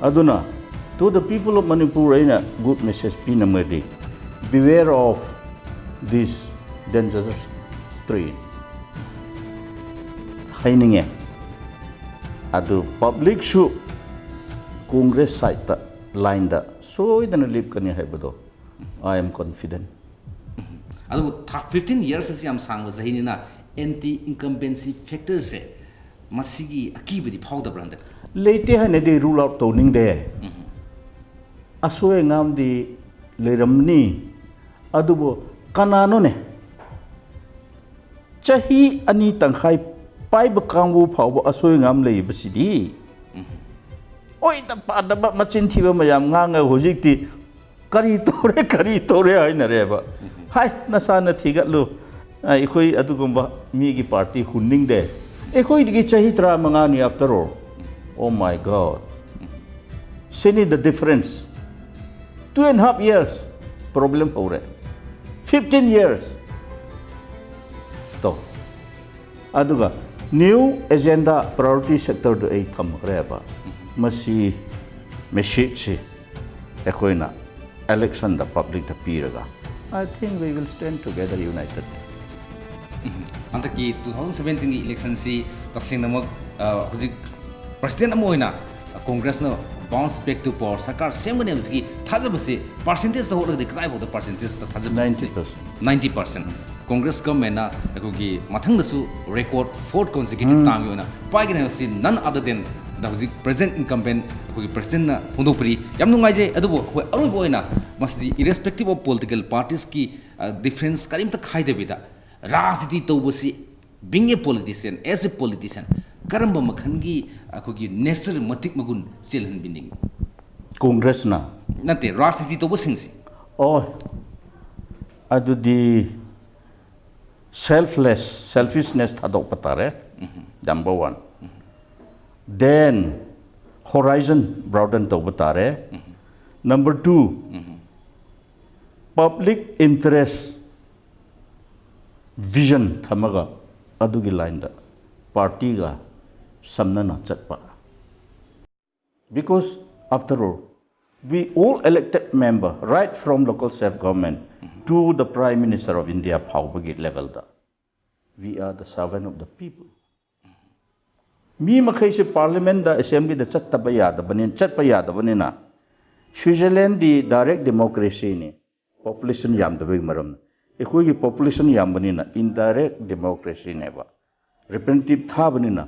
ꯑꯗꯨꯅ, to the people of Manipur ꯑꯩꯅ ꯒꯨꯗ ꯃꯦꯁꯦꯖ ꯄꯤꯅꯤꯡꯕꯗꯤ, beware of this dangerous train ꯍꯥꯏꯅꯤꯡꯉꯦ꯫ ꯑꯗꯨ ꯄꯕ꯭ꯂꯤꯛꯁꯨ ꯀꯣꯡꯒ꯭ꯔꯦꯁ ꯁꯥꯏꯠꯇ, ꯂꯥꯏꯟꯗ ꯁꯣꯏꯗꯅ ꯂꯦꯞꯀꯅꯤ ꯍꯥꯏꯕꯗꯣ I am confident꯫ ꯑꯗꯨꯕꯨ ꯊꯥ-, ꯐꯤꯐꯇꯤꯟ ꯌꯔꯁ ꯑꯁꯤ ꯌꯥꯝ ꯁꯥꯡꯕ ꯆꯍꯤꯅꯤꯅ, ꯑꯦꯟꯇꯤ ꯏꯟꯀꯝꯕꯦꯟꯁꯤ ꯐꯦꯛꯇꯔꯁꯦ ꯃꯁꯤꯒꯤ ꯑꯀꯤꯕꯗꯤ ꯐꯥꯎꯗꯕ꯭ꯔꯥ ꯍꯟꯗꯛ? ꯂꯩꯇꯦ ꯍꯥꯏꯅꯗꯤ ꯔꯨꯜ ꯑꯥꯎꯠ ꯇꯧꯅꯤꯡꯗꯦ꯫ ꯎꯝ꯫ ꯑꯁꯣꯏ ꯑꯉꯥꯝꯗꯤ ꯂꯩꯔꯝꯅꯤ, ꯑꯗꯨꯕꯨ ꯀꯅꯥꯅꯣꯅꯦ? ꯆꯍꯤ ꯑꯅꯤ ꯇꯪꯈꯥꯏ ꯄꯥꯏꯕ ꯀꯥꯡꯕꯨ ꯐꯥꯎꯕ ꯑꯁꯣꯏ ꯑꯉꯥꯝ ꯂꯩꯕꯁꯤꯗꯤ꯫ ꯎꯝ꯫ ꯑꯣꯏꯗ ꯄꯥꯗꯕ ꯃꯆꯤꯟ ꯊꯤꯕ ꯃꯌꯥꯝ ꯉꯥꯡꯉꯒ ꯍꯧꯖꯤꯛꯇꯤ ꯀꯔꯤ ꯇꯧꯔꯦ, ꯀꯔꯤ ꯇꯧꯔꯦ ꯍꯥꯏꯅꯔꯦꯕ꯫ ꯎꯝ꯫ ꯍꯥꯏ, ꯅꯁꯥꯅ ꯊꯤꯒꯠꯂꯨ꯫ ꯑꯩꯈꯣꯏ ꯑꯗꯨꯒꯨꯝꯕ ꯃꯤꯒꯤ ꯄꯥꯔꯇꯤ ꯍꯨꯟꯅꯤꯡꯗꯦ꯫ ꯑꯩꯈꯣꯏꯗꯒꯤ ꯆꯍꯤ ꯇꯔꯥꯃꯉꯥꯅꯤ after all꯫ Oh my God꯫ ꯁꯤꯅꯤ the difference. Two and half years problem ꯍꯧꯔꯦ, fifteen years ꯇꯣ꯫ ꯑꯗꯨꯒ new agenda priority sectorꯗꯨ ꯑꯩ ꯊꯝꯈ꯭ꯔꯦꯕ꯫ ꯃꯁꯤ messageꯁꯤ ꯑꯩꯈꯣꯏꯅ electionꯗ publicꯇ ꯄꯤꯔꯒ, I think we will stand together united. ꯍꯟꯗꯛꯀꯤ two thousand seventeenꯒꯤ electionꯁꯤ ꯇꯁꯦꯡꯅꯃꯛ ꯍꯧꯖꯤꯛ president ꯑꯃ ꯑꯣꯏꯅ Congressꯅ bounce back to power ꯁꯔꯀꯥꯔ ꯁꯦꯝꯒꯅꯤ ꯍꯥꯏꯕꯁꯤꯒꯤ ꯊꯥꯖꯕꯁꯤ percentageꯇ ꯍꯣꯠꯂꯒꯗꯤ ꯀꯗꯥꯏꯐꯥꯎꯗ percentageꯇ ꯊꯥꯖꯕ? Ninety percent. Ninety percent꯫ Congress governmentꯅ ꯑꯩꯈꯣꯏꯒꯤ ꯃꯊꯪꯗꯁꯨ record fourth consecutive termꯒꯤ ꯑꯣꯏꯅ ꯄꯥꯏꯒꯅꯤ ꯍꯥꯏꯕꯁꯤ none other than the ꯍꯧꯖꯤꯛ present incumbent ꯑꯩꯈꯣꯏꯒꯤ presidentꯅ ꯐꯣꯡꯗꯣꯛꯄꯤꯔꯤ꯫ ꯌꯥꯝ ꯅꯨꯡꯉꯥꯏꯖꯩ꯫ ꯑꯗꯨꯕꯨ ꯑꯩꯈꯣꯏ ꯑꯔꯣꯏꯕ ꯑꯣꯏꯅ ꯃꯁꯤꯗꯤ irrespective of political partiesꯀꯤ difference ꯀꯔꯤꯝꯇ ꯈꯥꯏꯗꯕꯤꯗ ꯔꯥꯖꯅꯤꯇꯤ ꯇꯧꯕꯁꯤ, being a politician, as a politician, ꯀꯔꯝꯕ ꯃꯈꯜꯒꯤ ꯑꯩꯈꯣꯏꯒꯤ nature, ꯃꯇꯤꯛ ꯃꯒꯨꯟ ꯆꯦꯜꯍꯟꯕꯤꯅꯤꯡꯉꯤ? Congressꯅ? ꯅꯠꯇꯦ, ꯔꯥꯖꯅꯤꯇꯤ ꯇꯧꯕꯁꯤꯡꯁꯤ꯫ ꯑꯣ, ꯑꯗꯨꯗꯤ selfless, selfishness ꯊꯥꯗꯣꯛꯄ ꯇꯥꯔꯦ꯫ Number one. Then horizon broaden ꯇꯧꯕ ꯇꯥꯔꯦ꯫ Number two, public interest vision ꯊꯝꯃꯒ ꯑꯗꯨꯒꯤ lineꯗ partyꯒ ꯁꯝꯅꯅ ꯆꯠꯄ꯫ Because after all, we all elected member, right from local self government to the Prime Minister of India ꯐꯥꯎꯕꯒꯤ levelꯗ, we are the servant of the people. ꯃꯤ ꯃꯈꯩꯁꯦ parliamentꯗ, assemblyꯗ ꯆꯠꯇꯕ ꯌꯥꯗꯕꯅꯤꯅ, ꯆꯠꯄ ꯌꯥꯗꯕꯅꯤꯅ, Switzerlandꯗꯤ direct democracyꯅꯤ, population ꯌꯥꯝꯗꯕꯒꯤ ꯃꯔꯝꯅ꯫ ꯑꯩꯈꯣꯏꯒꯤ population ꯌꯥꯝꯕꯅꯤꯅ indirect democracyꯅꯦꯕ, representative ꯊꯥꯕꯅꯤꯅ꯫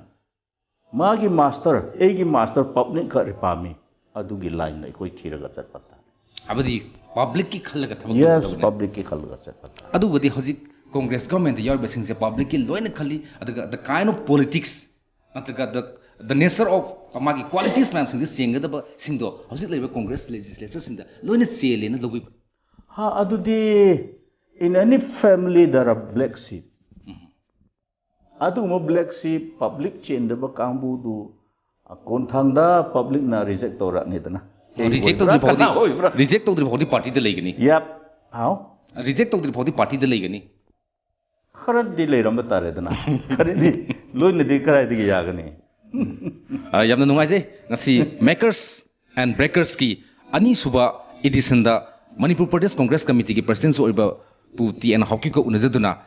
ꯃꯥꯒꯤ master, ꯑꯩꯒꯤ master publicꯈꯛ ꯄꯥꯝꯃꯤ꯫ ꯑꯗꯨꯒꯤ lineꯗ ꯑꯩꯈꯣꯏ ꯊꯤꯔꯒ ꯆꯠꯄ ꯇꯥꯔꯦ꯫ ꯍꯥꯏꯕꯗꯤ publicꯀꯤ ꯈꯜꯂꯒ ꯊꯕꯛ Yes, ꯇꯧꯒꯗꯕꯅꯦ꯫ Publicꯀꯤ ꯈꯜꯂꯒ ꯆꯠꯄ ꯇꯥꯔꯦ꯫ ꯑꯗꯨꯕꯨꯗꯤ ꯍꯧꯖꯤꯛ Congress governmentꯇ ꯌꯥꯎꯔꯤꯕꯁꯤꯡꯁꯦ publicꯀꯤ ꯂꯣꯏꯅ ꯈꯜꯂꯤ, ꯑꯗꯨꯒ the kind of politics ꯅꯠꯇ꯭ꯔꯒ the the nature of ꯃꯥꯒꯤ qualities ꯃꯌꯥꯝꯁꯤꯡꯁꯦ ꯆꯦꯟꯒꯗꯕꯁꯤꯡꯗꯣ ꯍꯧꯖꯤꯛ ꯂꯩꯔꯤꯕ Congress legislatureꯁꯤꯡꯗ ꯂꯣꯏꯅ ꯆꯦꯜꯂꯦꯅ ꯂꯧꯕꯤꯕ꯭ꯔꯥ? ꯍꯥ, ꯑꯗꯨꯗꯤ in any family there are black sheep. ꯑꯗꯨꯒꯨꯝꯕ black sheep, public ꯆꯦꯟꯗꯕ ꯀꯥꯡꯕꯨꯗꯨ ꯀꯣꯟꯊꯥꯡꯗ ꯄꯕ꯭ꯂꯤꯛꯅ ꯔꯤꯖꯦꯛ ꯇꯧꯔꯛꯑꯅꯤꯗꯅ꯫ ꯀꯩ ꯔꯤꯖꯦꯛ ꯑꯣꯏꯕ꯭ꯔꯥ, ꯇꯧꯗ꯭ꯔꯤ ꯐꯥꯎꯗꯤ ꯀꯅꯥ ꯑꯣꯏꯕ꯭ꯔꯥ? ꯔꯤꯖꯦꯛ ꯇꯧꯗ꯭ꯔꯤ ꯐꯥꯎꯗꯤ ꯄꯥꯔꯇꯤꯗ ꯂꯩꯒꯅꯤ꯫ ꯌꯥꯞ꯫ ꯍꯥꯎ꯫ ꯔꯤꯖꯦꯛ ꯇꯧꯗ꯭ꯔꯤ ꯐꯥꯎꯗꯤ ꯄꯥꯔꯇꯤꯗ ꯂꯩꯒꯅꯤ꯫ ꯈꯔꯗꯤ ꯂꯩꯔꯝꯕ ꯇꯥꯔꯦꯗꯅ꯫ ꯈꯔꯗꯤ, ꯂꯣꯏꯅꯗꯤ ꯀꯗꯥꯏꯗꯒꯤ ꯌꯥꯒꯅꯤ? ꯑ, ꯌꯥꯝꯅ ꯅꯨꯡꯉꯥꯏꯖꯩ꯫ ꯉꯁꯤ Makers and Breakersꯀꯤ ꯑꯅꯤꯁꯨꯕ editionꯗ ꯃꯅꯤꯄꯨꯔ ꯄ꯭ꯔꯗꯦꯁ ꯀꯣꯡꯒ꯭ꯔꯦꯁ ꯀꯃꯤꯇꯤꯒꯤ ꯄ꯭ꯔꯁꯤꯗꯦꯟꯁꯨ ꯑꯣꯏꯕ ꯄꯨ ꯇꯤ ꯑꯦꯟ ꯍꯥꯎꯀꯤꯞꯀ ꯎꯅꯖꯗꯨꯅ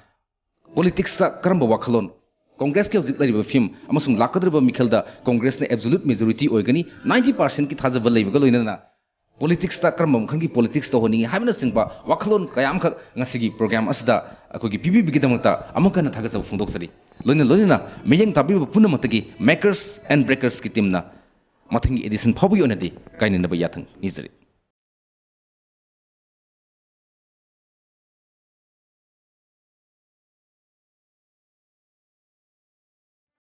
ꯄꯣꯂꯤꯇꯤꯛꯁꯇ ꯀꯔꯝꯕ ꯋꯥꯈꯜꯂꯣꯟ, ꯀꯣꯡꯒ꯭ꯔꯦꯁꯀꯤ ꯍꯧꯖꯤꯛ ꯂꯩꯔꯤꯕ ꯐꯤꯕꯝ ꯑꯃꯁꯨꯡ ꯂꯥꯛꯀꯗꯧꯔꯤꯕ ꯃꯤꯈꯜꯗ ꯀꯣꯡꯒ꯭ꯔꯦꯁꯅ absolute majority ꯑꯣꯏꯒꯅꯤ, ninety percentꯀꯤ ꯊꯥꯖꯕ ꯂꯩꯕꯒ ꯂꯣꯏꯅꯅ ꯄꯣꯂꯤꯇꯤꯛꯁꯇ ꯀꯔꯝꯕ ꯃꯈꯜꯒꯤ ꯄꯣꯂꯤꯇꯤꯛꯁ ꯇꯧꯍꯟꯅꯤꯡꯉꯤ ꯍꯥꯏꯕꯅꯆꯤꯡꯕ ꯋꯥꯈꯜꯂꯣꯟ ꯀꯌꯥ ꯑꯃꯈꯛ ꯉꯁꯤꯒꯤ ꯄ꯭ꯔꯣꯒ꯭ꯔꯥꯝ ꯑꯁꯤꯗ ꯑꯩꯈꯣꯏꯒꯤ ꯄꯤꯕꯤꯕꯒꯤꯗꯃꯛꯇ ꯑꯃꯨꯛ ꯍꯟꯅ ꯊꯥꯒꯠꯆꯕ ꯐꯣꯡꯗꯣꯛꯆꯔꯤ꯫ ꯂꯣꯏꯅ ꯂꯣꯏꯅꯅ ꯃꯤꯠꯌꯦꯡ ꯇꯥꯕꯤꯕ ꯄꯨꯝꯅꯃꯛꯇꯒꯤ Makers and Breakersꯀꯤ ꯇꯤꯝꯅ ꯃꯊꯪꯒꯤ edition ꯐꯥꯎꯕꯒꯤ ꯑꯣꯏꯅꯗꯤ ꯀꯥꯏꯅꯅꯕ ꯌꯥꯊꯪ ꯅꯤꯖꯔꯤ꯫